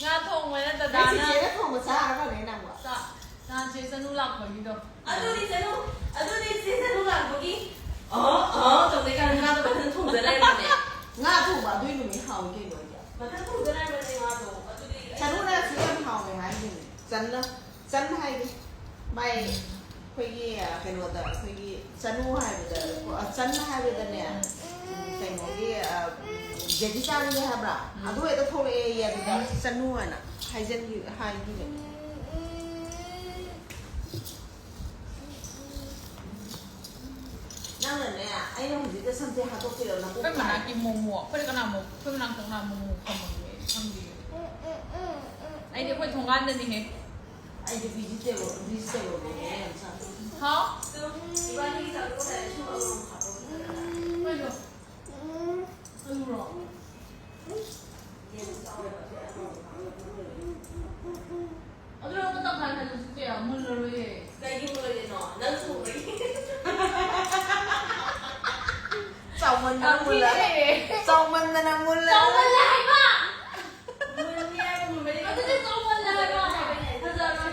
ꯉꯥ ꯊꯣꯡꯕꯅ ꯅꯪ ꯗꯗꯥꯅ꯫ ꯆꯤꯆꯦꯅ ꯊꯣꯡꯕ ꯆꯥꯔꯕꯅꯦ ꯅꯪꯕꯣ? ꯆꯥ-, ꯅꯍꯥꯟ ꯆꯦ ꯆꯅꯨ ꯂꯥꯛꯄꯒꯤꯗꯣ꯫ ꯑꯗꯨꯗꯤ ꯆꯅꯨ, ꯑꯗꯨꯗꯤ ꯆꯦ ꯆꯅꯨ ꯂꯥꯛꯄꯒꯤ ꯑꯍ ꯑꯍ ꯇꯧꯗꯩ ꯀꯥꯟꯗ ꯉꯥꯗꯣ ꯐꯖꯅ ꯊꯣꯡꯖ ꯂꯩꯔꯝꯃꯦ꯫ ꯉꯥ ꯊꯣꯡꯕ ꯑꯗꯨꯏ ꯅꯨꯃꯤꯠ ꯍꯥꯎꯋꯤ ꯀꯩꯅꯣ ꯑꯩꯗꯤ꯫ ꯃꯊꯟ ꯊꯣꯡꯖ ꯂꯩꯔꯝꯃꯦ ꯉꯥꯗꯣ꯫ ꯑꯗꯨꯗꯤ ꯑꯩ ꯆꯅꯨꯅ ꯑꯁꯨꯛ ꯌꯥꯝ ꯍꯥꯎꯋꯦ ꯍꯥꯏꯁꯤꯅꯦ꯫ ꯆꯟꯅ, ꯆꯟ ꯍꯥꯏꯗꯤ ꯃꯥꯏ ꯑꯩꯈꯣꯏꯒꯤ, ꯑ, ꯀꯩꯅꯣꯗ ꯑꯩꯈꯣꯏꯒꯤ ꯆꯅꯨ ꯍꯥꯏꯕꯗ, ꯑ, ꯆꯟ ꯍꯥꯏꯕꯗꯅꯦ, ꯎꯝ, ꯀꯩꯅꯣꯒꯤ, ꯑ, ꯎꯝ, ꯖꯦꯀꯤ ꯆꯥꯟꯒꯤ ꯍꯥꯏꯕ꯭ꯔꯥ? ꯑꯗꯨ ꯍꯦꯛꯇ ꯊꯣꯛꯂꯛꯑꯦꯌꯦ ꯑꯗꯨꯗ ꯆꯅꯨ ꯍꯥꯏꯅ ꯍꯥꯏꯖꯟꯈꯤ-, ꯍꯥꯏꯈꯤꯕꯅꯦ꯫ ꯅꯪꯅꯅꯦ, ꯑꯩꯅ ꯍꯧꯖꯤꯛꯇ ꯁꯝꯁꯦ ꯍꯥꯠꯇꯣꯛꯄꯤꯔꯣ, ꯅꯀꯣꯛ ꯑꯩꯈꯣꯏ ꯇꯥꯏ꯫ ꯃꯅꯥꯛꯀꯤ ꯃꯣꯃꯣ, ꯑꯩꯈꯣꯏ ꯀꯅꯥ ꯃꯣꯃꯣ? ꯑꯩꯈꯣꯏ ꯃꯅꯥꯛꯇ ꯀꯅꯥ ꯃꯣꯃꯣ ꯐꯝꯃꯝꯒꯦ? ꯈꯪꯗꯦ꯫ ꯑꯩꯗꯤ ꯑꯩꯈꯣꯏ ꯊꯣꯡꯒꯥꯟꯗꯅꯤꯍꯦ꯫ ꯑꯩꯗꯤ vegetable, vegetable ꯃꯣꯃꯣ ꯌꯥꯝ ꯆꯥꯅꯤꯡꯉꯤ꯫ ꯍꯥꯎ? ꯏꯕꯥꯅꯤꯒꯤ ꯆꯥꯛ ꯇꯣꯛꯑꯝꯗꯥꯏꯗ ꯁꯨꯝ ꯑꯃꯃꯝ ꯍꯥꯞꯄꯒ ꯆꯠꯂꯒ ꯀꯩꯅꯣ? ꯑꯂꯨꯔꯣ? ꯌꯦꯟ ꯆꯥꯎꯋꯦꯕ꯫ ꯑꯗꯨ ꯂꯧꯕ ꯇꯪꯈꯥꯏ ꯈꯥꯏꯗꯣꯛꯁꯤ ꯆꯦ, ꯃꯨꯜꯂꯔꯣꯏꯌꯦ꯫ ꯀꯩꯒꯤ ꯃꯨꯜꯂꯣꯏꯗꯣꯏꯅꯣ? ꯅꯪ ꯊꯣꯡꯕꯒꯤ꯫ ꯆꯥꯎꯃꯟꯗꯅ ꯌꯥꯝ ꯃꯨꯜꯂꯦ꯫ ꯊꯤꯅ ꯍꯩꯔꯦ꯫ ꯆꯥꯎꯃꯟꯗꯅ ꯃꯨꯜꯂꯦ꯫ ꯆꯥꯎꯃꯜꯂꯦ ꯍꯥꯏꯕ! ꯃꯨꯟꯅꯤ ꯍꯥꯏꯕ ꯃꯨꯟꯕꯗꯤ ꯑꯗꯨꯗꯤ ꯆꯥꯎꯃꯜꯂꯦ ꯍꯥꯏꯕ! ꯐꯖꯕ!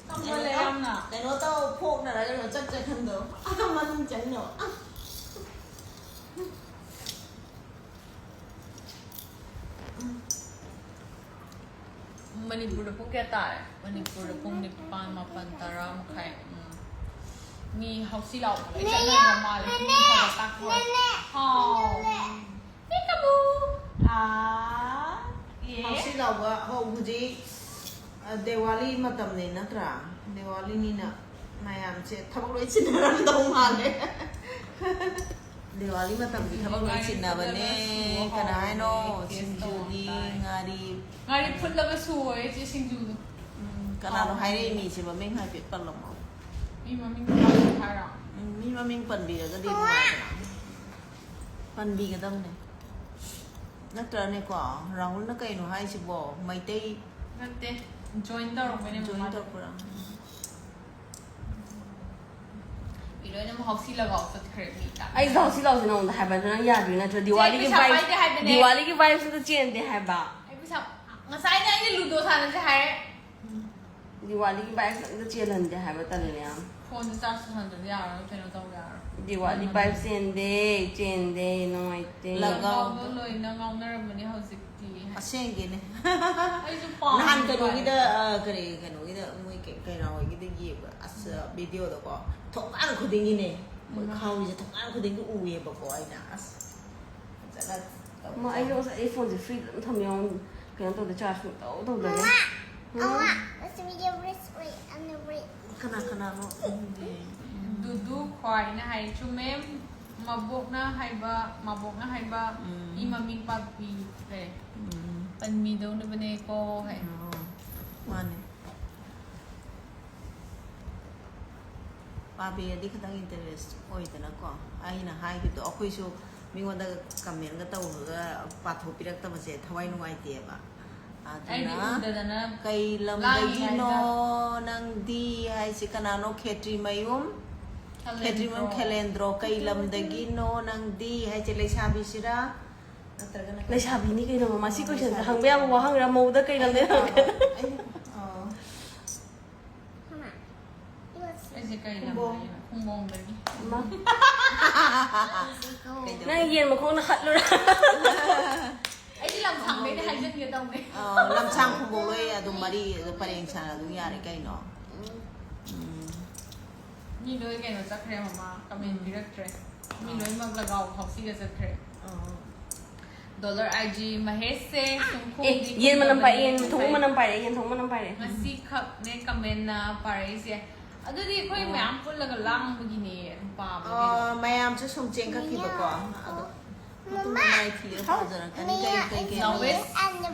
ꯆꯥꯎꯃꯜꯂꯦ ꯌꯥꯝꯅ꯫ ꯀꯩꯅꯣ ꯇꯧ, ꯐꯣꯛꯅꯔ ꯀꯩꯅꯣ ꯆꯠ ꯆꯠ ꯈꯟꯗꯧ꯫ ꯑꯗꯨ ꯃꯅꯨꯡ ꯆꯪꯅꯕ꯫ ꯃꯅꯤꯄꯨꯔꯗ ꯄꯨꯡ ꯀꯌꯥ ꯇꯥꯔꯦ? ꯃꯅꯤꯄꯨꯔꯗ ꯄꯨꯡ ꯅꯤꯄꯥꯟ, ꯃꯥꯄꯟ, ꯇꯔꯥ ꯃꯈꯥꯏ꯫ ꯎꯝ꯫ ꯃꯤ ꯍꯧꯁꯤ ꯂꯥꯎꯕ ꯂꯣꯏ ꯆꯠꯅꯈ꯭ꯔ ꯃꯥꯜꯂꯦ꯫ ꯃꯤ ꯈꯔ ꯈꯛꯇ ꯉꯥꯏꯍꯧꯔꯦ꯫ ꯍꯥꯎ꯫ ꯄꯤꯀꯥꯕꯨ꯫ ꯍꯧꯁꯤ ꯂꯥꯎꯕ ꯍꯧ ꯍꯧꯖꯤꯛ, ꯑ, ꯗꯦꯋꯥꯂꯤ ꯃꯇꯝꯅꯤ ꯅꯠꯇ꯭ꯔꯥ? ꯗꯦꯋꯥꯂꯤꯅꯤꯅ ꯃꯌꯥꯝꯁꯦ ꯊꯕꯛ ꯂꯣꯏ ꯆꯤꯟꯅꯔꯝꯗꯧ ꯃꯥꯜꯂꯦ꯫ ꯗꯦꯋꯥꯂꯤ ꯃꯇꯝꯒꯤ ꯊꯕꯛ ꯂꯣꯏ ꯆꯤꯟꯅꯕꯅꯦ꯫ ꯀꯅꯥ ꯍꯥꯏꯅꯣ? ꯁꯤꯡꯖꯨꯗꯤ, ꯉꯥꯔꯤ꯫ ꯉꯥꯔꯤ ꯐꯨꯠꯂꯒ ꯁꯨ ꯑꯣꯏꯔꯦ ꯆꯦ ꯁꯤꯡꯖꯨꯗꯣ꯫ ꯎꯝ, ꯀꯅꯥꯅꯣ ꯍꯥꯏꯔꯛꯏ ꯃꯤꯁꯦ? ꯃꯃꯤꯡ ꯍꯥꯏꯐꯦꯠ ꯄꯜꯂꯝꯃꯣ꯫ ꯃꯤ ꯃꯃꯤꯡ ꯄꯜꯂꯝꯃꯣ ꯍꯥꯏꯔꯣ? ꯎꯝ, ꯃꯤ ꯃꯃꯤꯡ ꯄꯟꯕꯤꯔꯒꯗꯤ ꯅꯨꯡꯉꯥꯏꯗꯅ꯫ ꯄꯟꯕꯤꯒꯗꯕꯅꯦ꯫ ꯅꯠꯇ꯭ꯔꯅꯦꯀꯣ? ꯔꯥꯍꯨꯜꯅ ꯀꯩꯅꯣ ꯍꯥꯏꯁꯤꯕꯣ? ꯃꯩꯇꯩ ꯅꯠꯇꯦ, join ꯇꯧꯔꯛꯄꯅꯦ join ꯃꯃꯥꯗꯣ꯫ ꯇꯧꯔꯛꯄ꯭ꯔꯥ? ꯃꯤ ꯂꯣꯏꯅꯃꯛ ꯍꯧꯁꯤ ꯂꯒꯥꯎ ꯆꯠꯈ꯭ꯔꯦ ꯃꯤ ꯇꯥ꯫ ꯑꯩꯁꯨ ꯍꯧꯁꯤ ꯂꯒꯥꯎꯁꯤ ꯅꯉꯣꯟꯗ ꯍꯥꯏꯕ, ꯅꯪ ꯌꯥꯗꯣꯏ ꯅꯠꯇ꯭ꯔꯣ? ꯗꯤꯋꯥꯂꯤꯒꯤ ꯄꯩꯁꯥ vibe, ꯄꯥꯏꯗꯦ ꯍꯥꯏꯕꯅꯦ꯫ ꯗꯤꯋꯥꯂꯤꯒꯤ vibes ꯑꯝꯇ ꯆꯦꯟꯗꯦ ꯍꯥꯏꯕ꯫ ꯑꯩ ꯄꯩꯁꯥ, ꯉꯁꯥꯏꯅ ꯑꯩꯅ ꯂꯨꯗꯣ ꯁꯥꯟꯅꯁꯦ ꯍꯥꯏꯔꯦ꯫ ꯗꯤꯋꯥꯂꯤꯒꯤ vibes ꯑꯝꯇ ꯆꯦꯜꯍꯟꯗꯦ ꯍꯥꯏꯕ, ꯇꯜꯂꯦ ꯌꯥꯝ꯫ Phone ꯁꯦ charge ꯇꯧꯁꯟꯗ꯭ꯔꯗꯤ ꯌꯥꯔꯔꯣꯏ, ꯀꯩꯅꯣ ꯇꯧꯕ ꯌꯥꯔꯔꯣꯏ꯫ ꯗꯤꯋꯥꯂꯤ ꯎꯝ꯫ Vibes ꯆꯦꯟꯗꯦ, ꯆꯦꯟꯗꯦ, ꯅꯨꯡꯉꯥꯏꯇꯦ꯫ ꯂꯒꯥꯎꯗꯣ ꯂꯣꯏꯅ ꯉꯥꯎꯅꯔꯝꯃꯅꯤ ꯍꯧꯖꯤꯛꯇꯤ꯫ ꯑꯁꯦꯡꯒꯤꯅꯦ꯫ ꯑꯩꯁꯨ ꯄꯥꯝꯃꯦ ꯅꯍꯥꯟ ꯀꯩꯅꯣꯒꯤꯗ, ꯗꯤꯋꯥꯂꯤ꯫ ꯑ, ꯀꯔꯤ, ꯀꯩꯅꯣꯒꯤꯗ, ꯃꯣꯏ ꯀꯩ-, ꯀꯩꯔꯥ ꯍꯣꯏꯒꯤꯗ ꯌꯦꯡꯕ, ꯑꯁ, videoꯗꯀꯣ, ꯊꯣꯡꯒꯥꯟ ꯈꯨꯗꯤꯡꯒꯤꯅꯦ, ꯃꯣꯏ ꯎꯝ꯫ ꯈꯥꯎꯔꯤꯁꯦ ꯊꯣꯡꯒꯥꯟ ꯈꯨꯗꯤꯡꯒꯤ ꯎꯏꯌꯦꯕꯀꯣ ꯑꯩꯅ꯫ ꯑꯁ, ꯐꯖꯅ ꯇꯧꯖꯥꯠꯅꯤ꯫ ꯃꯥ, ꯑꯩꯁꯨ ꯉꯁꯥꯏ ꯑꯩ phoneꯁꯦ freeꯗ ꯑꯗꯨꯝ ꯊꯝꯃꯦ, ꯌꯦꯡꯉꯣ꯫ ꯀꯩꯅꯣ ꯇꯧꯗꯦ, charge ꯁꯨꯡꯇꯧ ꯇꯧꯗꯕꯩ꯫ ꯃꯃꯥ, ꯎꯝ? ꯃꯃꯥ, let's video this way and the way꯫ ꯀꯅꯥ ꯀꯅꯥꯅꯣ ꯈꯪꯗꯦ꯫ ꯗꯨꯗꯨ ꯈ꯭ꯋꯥꯏꯅ ꯍꯥꯏ, ꯆꯨꯝꯃꯦ, ꯃꯕꯣꯛꯅ ꯍꯥꯏꯕ, ꯃꯕꯣꯛꯅ ꯍꯥꯏꯕ ꯎꯝ꯫ ꯃꯤ ꯃꯃꯤꯡ ꯄꯥꯛꯄꯤ ꯂꯩ꯫ ꯎꯝ꯫ ꯄꯟꯕꯤꯗꯧꯅꯕꯅꯦꯀꯣ ꯍꯥꯏ꯫ ꯑꯣ, ꯃꯥꯅꯦ꯫ ꯄꯥꯕꯤꯔꯗꯤ ꯈꯤꯇꯪ interest ꯑꯣꯏꯗꯅꯀꯣ꯫ ꯑꯩꯅ ꯍꯥꯏꯈꯤꯕꯗꯣ, ꯑꯩꯈꯣꯏꯁꯨ ꯃꯤꯉꯣꯟꯗ commentꯒ ꯇꯧꯔꯒ ꯄꯥꯊꯣꯛꯄꯤꯔꯛꯇꯕꯁꯦ ꯊꯋꯥꯏ ꯅꯨꯡꯉꯥꯏꯇꯦꯕ꯫ ꯑꯗꯨꯅ ꯑꯩꯗꯤ ꯎꯗꯗꯅ ꯀꯩ ꯂꯝꯗꯒꯤꯅꯣ ꯂꯥꯡꯉꯤꯉꯩꯗ ꯅꯪꯗꯤ ꯍꯥꯏꯁꯦ ꯀꯅꯥꯅꯣ? ꯈꯦꯇ꯭ꯔꯤꯃꯌꯨꯝ? ꯈꯦꯇ꯭ꯔꯤꯃꯌꯨꯝ ꯈꯦꯂꯦꯟꯗ꯭ꯔꯣ? ꯈꯦꯂꯦꯟꯗ꯭ꯔꯣ, ꯀꯩ ꯂꯝꯗꯒꯤꯅꯣ ꯅꯪꯗꯤ ꯍꯥꯏꯁꯦ? ꯂꯩꯁꯥꯕꯤꯁꯤꯔꯥ ꯅꯠꯇ꯭ꯔꯒꯅ ꯀꯩ? ꯂꯩꯁꯥꯕꯤꯅꯤ ꯀꯩꯅꯣ, ꯃꯃꯥ꯫ ꯁꯤ questionꯁꯦ ꯂꯩꯁꯥꯕꯤ꯫ ꯍꯪꯕ ꯌꯥꯕ ꯋꯥꯍꯪꯔ? ꯃꯧꯗ ꯀꯩ ꯂꯝꯗꯩ ꯍꯪꯉꯛꯀꯦ? ꯑꯩꯅ, ꯑꯣ꯫ ꯑꯩꯁꯦ ꯀꯩ ꯈꯨꯝꯕꯣꯡ꯫ ꯂꯝꯗꯒꯤꯅꯣ? ꯈꯨꯝꯕꯣꯡꯗꯒꯤ꯫ ꯃꯥ꯫ ꯀꯩꯗꯧꯕ? ꯅꯪ ꯌꯦꯟ ꯃꯈꯣꯡꯅ ꯍꯠꯂꯨꯔꯥ? ꯑꯩꯗꯤ ꯂꯝꯁꯥꯡꯗꯩꯅꯦ ꯍꯥꯏꯖꯟꯒꯦ ꯇꯧꯅꯦ꯫ ꯑ, ꯂꯝꯁꯥꯡ ꯈꯨꯝꯕꯣꯡ ꯂꯣꯏ ꯑꯗꯨꯝ ꯃꯔꯤ ꯑꯗꯨꯝ ꯄꯔꯦꯡ ꯁꯥꯅ ꯑꯗꯨꯝ ꯌꯥꯔꯦ ꯀꯩꯅꯣ꯫ ꯎꯝ꯫ ꯃꯤ ꯂꯣꯏ ꯀꯩꯅꯣ ꯆꯠꯈ꯭ꯔꯦ ꯃꯃꯥ, comment ꯎꯝ꯫ ꯄꯤꯔꯛꯇ꯭ꯔꯦ꯫ ꯃꯤ ꯑ꯫ ꯂꯣꯏꯅꯃꯛ ꯂꯒꯥꯎ ꯍꯥꯎꯁꯤꯒ ꯆꯠꯈ꯭ꯔꯦ꯫ ꯑ꯫ Dollar I G ꯃꯍꯦꯁꯁꯦ ꯁꯨꯝ ꯑꯦ, ꯌꯦꯟ ꯃꯅꯝ ꯄꯥꯏ, ꯌꯦꯟ ꯊꯣꯡꯕ ꯃꯅꯝ ꯄꯥꯏꯔꯛꯑꯦ, ꯌꯦꯟ ꯊꯣꯡꯕ ꯃꯅꯝ ꯄꯥꯏꯔꯛꯑꯦ꯫ ꯉꯁꯤ ꯈꯛꯅꯦ ꯀꯃꯦꯟꯅ ꯄꯥꯔꯛꯏꯁꯦ꯫ ꯑꯗꯨꯗꯤ ꯑꯩꯈꯣꯏ ꯃꯌꯥꯝ ꯄꯨꯜꯂꯒ ꯂꯥꯡꯕꯒꯤꯅꯦ ꯑꯗꯨꯝ ꯄꯥꯕꯒꯤꯗꯣ꯫ ꯑ, ꯃꯌꯥꯝꯁꯨ ꯁꯨꯝ ꯆꯦꯟꯈꯠꯈꯤꯕꯀꯣ꯫ ꯑꯗꯣ ꯃꯇꯨꯡꯗ ꯃꯥꯏ ꯊꯤꯔ ꯄꯥꯖꯔꯛꯀꯅꯤ꯫ ꯀꯩ ꯀꯩ ꯀꯩ ꯅꯥꯎꯋꯦꯁ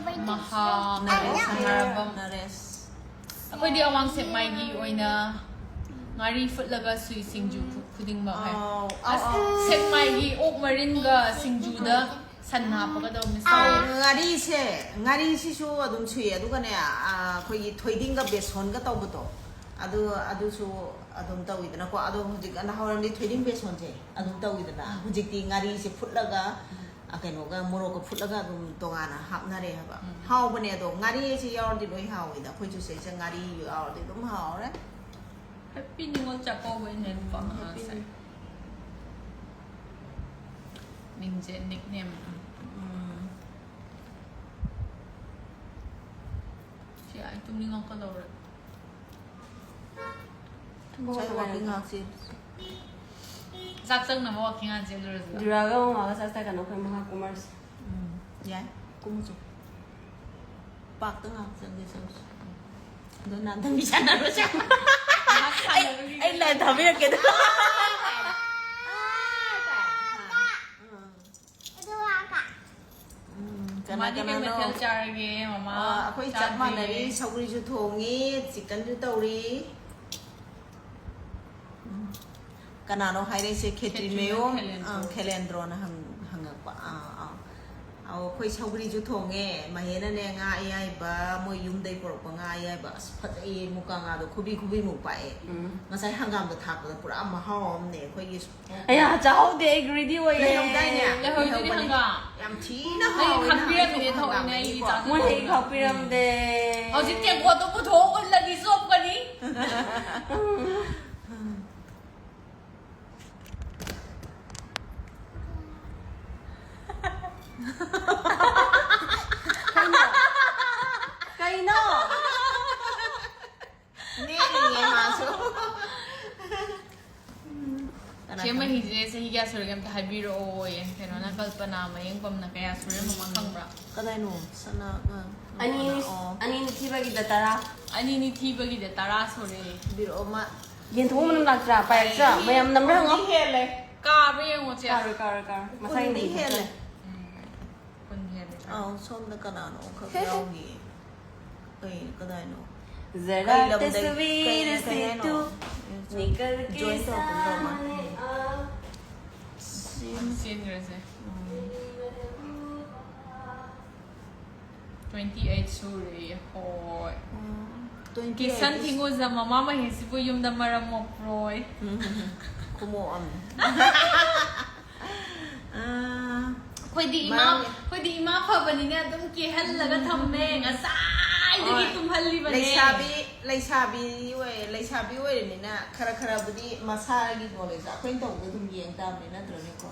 ꯃꯍꯥ ꯅꯔꯦꯁ ꯁꯅꯥꯔꯕꯝ꯫ ꯅꯔꯦꯁ꯫ ꯑꯩꯈꯣꯏꯗꯤ ꯑꯋꯥꯡ ꯁꯦꯛꯃꯥꯏꯒꯤ ꯑꯣꯏꯅ ꯉꯥꯔꯤ ꯐꯨꯠꯂꯒ ꯁꯨꯏ ꯁꯤꯡꯖꯨ ꯈꯨ- ꯈꯨꯗꯤꯡꯃꯛ ꯍꯥꯏ꯫ ꯑꯥꯎ, ꯑꯥꯎ, ꯑꯁ, ꯑꯥꯎ꯫ ꯁꯦꯛꯃꯥꯏꯒꯤ ꯑꯣꯛ ꯃꯔꯤꯟꯒ ꯁꯤꯡꯖꯨꯗ ꯁꯟ ꯍꯥꯞꯄꯒ ꯇꯧꯔ ꯃꯤꯁ ꯇꯧꯋꯦ꯫ ꯉꯥꯔꯤꯁꯦ, ꯉꯥꯔꯤꯁꯤꯁꯨ ꯑꯗꯨꯝ ꯁꯨꯏ꯫ ꯑꯗꯨꯒꯅꯦ, ꯑ, ꯑꯩꯈꯣꯏꯒꯤ ꯊꯣꯏꯗꯤꯡꯒ ꯕꯦꯁꯣꯟꯒ ꯇꯧꯕꯗꯣ, ꯑꯗꯨ, ꯑꯗꯨꯁꯨ ꯑꯗꯨꯝ ꯇꯧꯋꯤꯗꯅꯀꯣ꯫ ꯑꯗꯣ ꯍꯧꯖꯤꯛ ꯅꯍꯥꯟꯋꯥꯏꯔꯝꯗꯤ ꯊꯣꯏꯗꯤꯡ ꯕꯦꯁꯣꯟꯁꯦ ꯑꯗꯨꯝ ꯇꯧꯋꯤꯗꯅ, ꯍꯧꯖꯤꯛꯇꯤ ꯉꯥꯔꯤꯁꯦ ꯐꯨꯠꯂꯒ, ꯑ, ꯀꯩꯅꯣꯒ ꯃꯣꯔꯣꯛꯀ ꯐꯨꯠꯂꯒ ꯑꯗꯨꯝ ꯇꯣꯉꯥꯟꯅ ꯍꯥꯞꯅꯔꯦ ꯍꯥꯏꯕ꯫ ꯍꯥꯎꯕꯅꯦ꯫ ꯑꯗꯣ ꯉꯥꯔꯤꯁꯦ ꯌꯥꯎꯔꯗꯤ ꯂꯣꯏ ꯍꯥꯎꯋꯤꯗ꯫ ꯑꯩꯈꯣꯏ ꯆꯨꯁꯦꯁꯦ ꯉꯥꯔꯤ ꯌꯥꯎꯔꯗꯤ ꯑꯗꯨꯝ ꯍꯥꯎꯔꯦ꯫ ꯍꯦꯄꯤ ꯅꯤꯉꯣꯜ ꯆꯥꯛꯀꯧꯕ ꯑꯩꯅ ꯍꯦꯟꯅ ꯄꯥꯝꯃꯛꯑꯁꯦ꯫ ꯃꯤꯡꯁꯦ ꯅꯤꯛꯅꯦꯝ꯫ ꯎꯝ꯫ ꯁꯤ ꯑꯩ ꯇꯨꯝꯅꯤꯡꯉꯛꯀꯗꯧꯔꯦ꯫ ꯉꯁꯥꯏ ꯋꯥꯀꯤꯡ ꯉꯥꯏꯍꯥꯛ ꯆꯦꯜꯂꯨꯁꯤ꯫ ꯆꯥꯛ ꯆꯪꯅꯕ ꯋꯥꯀꯤꯡ ꯉꯥꯛ ꯆꯦꯜꯂꯨꯔꯁꯤꯔꯣ? ꯖꯨꯔꯥꯒ ꯃꯃꯥꯒ ꯆꯥꯛ ꯆꯥꯏ ꯀꯥꯟꯗ ꯑꯩꯈꯣꯏ ꯃꯉꯥ ꯀꯨꯝꯃꯔꯁꯤ꯫ ꯎꯝ, ꯌꯥꯏ꯫ ꯀꯨꯝꯃꯨꯁꯨ꯫ ꯄꯥꯛꯇ ꯉꯥꯏꯍꯥꯛ ꯆꯪꯒꯦ ꯆꯪꯁꯤ꯫ ꯑꯗꯣ ꯅꯥꯟꯊꯕꯤ ꯁꯥꯟꯅꯔꯨꯁꯦ꯫ ꯉꯥꯏꯍꯥꯛ ꯁꯥꯟꯅꯔꯨꯈꯤꯒꯦ꯫ ꯑꯩ ꯂꯥꯏꯟ ꯊꯥꯕꯤꯔꯛꯀꯦ꯫ ꯎꯝ, ꯀꯅꯥ ꯃꯃꯥꯗꯤ ꯀꯩ ꯀꯅꯥꯅꯣ? ꯃꯊꯦꯜ ꯆꯥꯔꯒꯦ, ꯃꯃꯥ? ꯑ, ꯑꯩꯈꯣꯏ ꯆꯞ ꯆꯥꯗ꯭ꯔꯤꯌꯦ꯫ ꯃꯥꯟꯅꯔꯤ꯫ ꯁꯧꯒ꯭ꯔꯤꯁꯨ ꯊꯣꯡꯉꯤ, ꯆꯤꯛꯀꯟꯁꯨ ꯇꯧꯔꯤ꯫ ꯎꯝ꯫ ꯀꯅꯥꯅꯣ ꯍꯥꯏꯔꯛꯏꯁꯦ? ꯈꯦꯇ꯭ꯔꯤ ꯈꯦꯇ꯭ꯔꯤꯃꯌꯨꯝ ꯃꯌꯨꯝ, ꯈꯦꯂꯦꯟꯗ꯭ꯔꯣ꯫ ꯑ, ꯈꯦꯂꯦꯟꯗ꯭ꯔꯣꯅ ꯍꯪ-, ꯍꯪꯉꯛꯄ꯫ ꯑꯥ, ꯑꯥ꯫ ꯑꯧ, ꯑꯩꯈꯣꯏ ꯁꯧꯒ꯭ꯔꯤꯁꯨ ꯊꯣꯡꯉꯦ꯫ ꯃꯍꯦꯅꯅꯦ ꯉꯥ ꯑꯌꯥꯏꯕ, ꯃꯣꯏ ꯌꯨꯝꯗꯩ ꯄꯨꯔꯛꯄ ꯉꯥ ꯑꯌꯥꯏꯕ꯫ ꯑꯁ, ꯐꯖꯩꯌꯦ, ꯃꯨꯀꯥ ꯉꯥꯗꯣ ꯈꯨꯕꯤ ꯈꯨꯕꯤꯃꯨꯛ ꯄꯥꯛꯑꯦ꯫ ꯎꯝ꯫ ꯉꯁꯥꯏ ꯍꯪꯒꯥꯝꯗ ꯊꯥꯛꯄꯗ ꯄꯨꯔꯥ ꯃꯍꯥꯎ ꯑꯃꯅꯦ ꯑꯩꯈꯣꯏꯒꯤ꯫ ꯑꯌꯥ, ꯆꯥꯍꯧꯗꯦ, ꯑꯩ greedy ꯑꯣꯏꯌꯦ꯫ ꯂꯩꯍꯧꯗꯥꯏꯅꯦ? ꯂꯩꯍꯧꯗꯨꯗꯤ ꯂꯩꯍꯧꯕꯅꯤ꯫ ꯍꯪꯒꯥꯝ꯫ ꯌꯥꯝ ꯊꯤꯅ ꯑꯩ ꯍꯥꯎꯋꯦ ꯅꯍꯥꯟ ꯈꯥꯛꯄꯤꯔꯝꯃꯤꯅꯦ ꯑꯩꯁꯨ ꯊꯑꯣꯏꯅ ꯍꯪꯒꯥꯝꯗꯒꯤꯀꯣ꯫ ꯑꯩꯒꯤ ꯆꯥꯛ ꯃꯣꯏ ꯍꯩ ꯈꯥꯛꯄꯤꯔꯝꯗꯦ꯫ ꯍꯧꯖꯤꯛ ꯇꯦꯡꯀꯣꯠꯇꯣ ꯄꯨꯊꯣꯛꯑ ꯎꯠꯂꯗꯤ ꯆꯣꯞꯀꯅꯤ꯫ ꯀꯩꯅꯣ? ꯅꯦꯛꯏꯅꯦ ꯃꯥꯁꯨ꯫ ꯀꯅꯥ ꯆꯦ ꯃꯍꯤꯁꯦ ꯆꯍꯤ ꯀꯌꯥ ꯁꯨꯔꯒꯦ ꯑꯝꯇ ꯍꯥꯏꯕꯤꯔꯛꯑꯣꯌꯦ꯫ ꯀꯩꯅꯣꯅ, ꯀꯜꯄꯅꯥ ꯃꯌꯦꯡꯕꯝꯅ ꯀꯌꯥ ꯁꯨꯔꯦ ꯃꯃꯥ ꯈꯪꯕ꯭ꯔꯥ? ꯀꯗꯥꯏꯅꯣ? ꯁꯅꯥ, ꯑ, ꯑꯅꯤ ꯀꯜꯄꯅꯥ, ꯑꯣ꯫ ꯑꯅꯤꯅꯤ ꯊꯤꯕꯒꯤꯗ ꯇꯔꯥ꯫ ꯑꯅꯤꯅꯤ ꯊꯤꯕꯒꯤꯗ ꯇꯔꯥ ꯁꯨꯔꯦ꯫ ꯕꯤꯔꯛꯑꯣ ꯃꯥ꯫ ꯌꯦꯟꯊꯣꯛ ꯃꯅꯝ ꯂꯥꯛꯇ꯭ꯔꯥ? ꯄꯥꯏꯔꯛꯇ꯭ꯔꯥ? ꯃꯌꯥꯝ ꯅꯝꯕ꯭ꯔꯥ ꯍꯪꯉꯣ꯫ ꯀꯨꯟꯗꯤ ꯍꯦꯜꯂꯦ꯫ ꯀꯥꯕ꯭ꯔꯥ ꯌꯦꯡꯉꯣ ꯆꯦ꯫ ꯀꯥꯔꯣꯏ ꯀꯥꯔꯣꯏ ꯀꯥꯔꯣꯏ꯫ ꯃꯁꯥꯒꯤ ꯀꯨꯟꯗꯤ ꯌꯦꯡꯊꯣꯛ ꯍꯦꯜꯂꯦ꯫ ꯎꯝ, ꯀꯨꯟ ꯍꯦꯜꯂꯦ꯫ ꯑꯥꯎ, ꯁꯣꯝꯗ ꯀꯅꯥꯅꯣ ꯑꯃꯈꯛ ꯌꯥꯎꯔꯤꯌꯦ꯫ ꯀꯩ, ꯀꯗꯥꯏꯅꯣ? ꯖꯔꯥ ꯀꯩ ꯂꯝꯗꯩ-, ꯇꯁꯋꯤꯔ ꯀꯩ, ꯁꯦ ꯀꯩ ꯍꯥꯏꯅꯣ? ꯇꯨ ꯅꯤꯀꯜ ꯀꯦ Join ꯇꯧꯔꯛꯄꯗꯣ ꯑꯃ꯫ ꯁꯥꯃꯅꯦ ꯑ ꯆꯦꯟꯈ꯭ꯔꯁꯦ꯫ Twenty eight ꯁꯨꯔꯦ꯫ ꯍꯣꯏ꯫ ꯎꯝ, twenty eight ꯀꯤꯁꯟ ꯊꯤꯡꯉꯨꯖ ꯃꯃꯥ ꯃꯍꯤꯁꯤꯕꯨ ꯌꯨꯝꯗ ꯃꯔꯝ ꯃꯣꯛꯄ꯭ꯔꯣꯏ꯫ ꯎꯝ, ꯈꯨꯃꯣꯛꯑꯝꯅꯦ꯫ ꯑꯥ, ꯑꯩꯈꯣꯏꯗꯤ ꯏꯃꯥ ꯃꯔꯝ- ꯑꯩꯈꯣꯏꯗꯤ ꯏꯃꯥ ꯐꯕꯅꯤꯅ ꯑꯗꯨꯝ ꯀꯦꯍꯜꯂꯒ ꯊꯝꯃꯦ, ꯉꯁꯥꯏꯗꯒꯤ ꯍꯣꯏ꯫ ꯇꯨꯝꯍꯜꯂꯤꯕꯅꯦ꯫ ꯂꯩꯁꯥꯕꯤ, ꯂꯩꯁꯥꯕꯤ ꯑꯣꯏ-, ꯂꯩꯁꯥꯕꯤ ꯑꯣꯏꯔꯤꯅꯤꯅ ꯈꯔ ꯈꯔꯕꯨꯗꯤ ꯃꯁꯥꯒꯤ knowledge, ꯑꯩꯈꯣꯏꯅ ꯇꯧꯕꯗꯣ ꯑꯗꯨꯝ ꯌꯦꯡ ꯇꯥꯕꯅꯤ, ꯅꯠꯇ꯭ꯔꯅꯦꯀꯣ?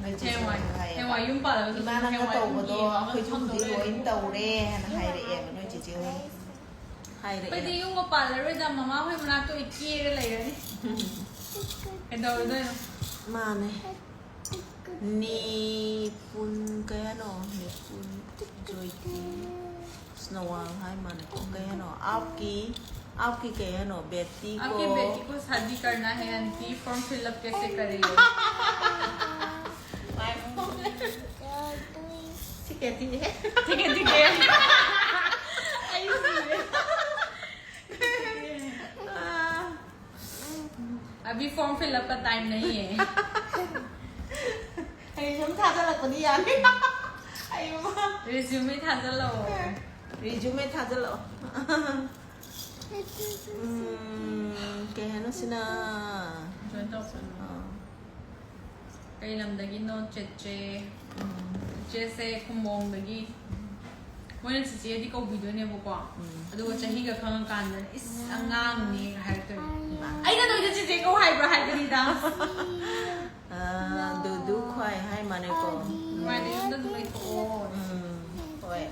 ꯅꯣꯏ ꯆꯦꯆꯦ ꯍꯌꯦꯡꯋꯥꯏ ꯍꯥꯏꯌꯦꯕ꯫ ꯍꯌꯦꯡꯋꯥꯏ ꯌꯨꯝ ꯄꯥꯜꯂꯒꯁꯨ ꯏꯃꯥ ꯅꯪꯅ ꯍꯌꯦꯡꯋꯥꯏ ꯇꯧꯕꯗꯣ ꯌꯦꯡꯉꯒ ꯑꯩꯈꯣꯏ ꯆꯨꯝꯗꯤ ꯊꯝꯗꯧ ꯂꯣꯏ ꯂꯩꯔꯦ꯫ ꯇꯧꯔꯦ ꯍꯥꯏꯅ ꯍꯥꯏꯔꯛꯑꯦꯕ ꯅꯣꯏ ꯆꯦꯆꯦ ꯍꯣꯏ꯫ ꯍꯥꯏꯔꯛꯑꯦꯕ꯫ ꯑꯩꯈꯣꯏꯗꯤ ꯌꯨꯝꯒ ꯄꯥꯜꯂꯔꯣꯏꯗ, ꯃꯃꯥ ꯍꯣꯏ ꯃꯅꯥꯛꯇ ꯑꯣꯏ ꯀꯦꯔ ꯂꯩꯔꯅꯤ꯫ ꯀꯩꯗꯧꯔꯨꯗꯣꯏꯅꯣ? ꯃꯥꯅꯦ꯫ ꯅꯤꯄꯨꯟ ꯀꯌꯥꯅꯣ? ꯅꯤꯄꯨꯟ ꯖꯣꯏꯇꯤ ꯁ꯭ꯅꯣꯋꯥꯜ ꯍꯥꯏ ꯃꯥꯅꯦꯀꯣ꯫ ꯀꯩ ꯍꯥꯏꯅꯣ? आपकी, आपकी ꯀꯩ ꯍꯥꯏꯅꯣ? बेटी को आपकी बेटी को शादी करना है आंटी, form fill up कैसे करें? ठीक है, ठीक है। ठीक है, ठीक है। ꯑꯩ ꯁꯤꯔꯦ꯫ अभी form fill up का time नहीं है। ꯑꯩ ꯁꯨꯝ ꯊꯥꯖꯤꯜꯂꯛꯄꯗꯤ ꯌꯥꯅꯤ꯫ ꯑꯩ ꯑꯃ Resume ꯊꯥꯖꯤꯜꯂꯛꯑꯣ꯫ Resume ꯊꯥꯖꯤꯜꯂꯛꯑꯣ꯫ ꯎꯝ, ꯀꯩ ꯍꯥꯏꯅꯣ ꯁꯤꯅ? Join ꯇꯧꯁꯜꯂꯣ꯫ ꯑꯥ, ꯀꯩ ꯂꯝꯗꯒꯤꯅꯣ ꯆꯦꯆꯦ? ꯎꯝ, ꯆꯦꯆꯦꯁꯦ ꯈꯨꯝꯕꯣꯡꯗꯒꯤ꯫ ꯃꯣꯏꯅ ꯆꯦꯆꯦꯗꯤ ꯀꯧꯕꯤꯗꯣꯏꯅꯦꯕꯀꯣ꯫ ꯎꯝ꯫ ꯑꯗꯨꯒ ꯆꯍꯤꯒ ꯈꯪꯉꯀꯥꯟꯗ, "ꯏꯁ, ꯑꯉꯥꯡꯅꯦ" ꯍꯥꯏꯔꯛꯇꯣꯏꯅꯦ꯫ ꯑꯩꯅ ꯅꯣꯏꯗ ꯆꯦꯆꯦ ꯀꯧ ꯍꯥꯏꯕ꯭ꯔꯥ ꯍꯥꯏꯕꯅꯤꯗ꯫ ꯑꯥ, ꯗꯨꯗꯨ ꯈ꯭ꯋꯥꯏ ꯍꯥꯏ ꯃꯥꯅꯦꯀꯣ꯫ ꯅꯨꯡꯉꯥꯏꯅ ꯌꯨꯝꯗ ꯑꯗꯨꯝ ꯂꯩꯊꯣꯛꯑꯣ꯫ ꯎꯝ, ꯍꯣꯏ꯫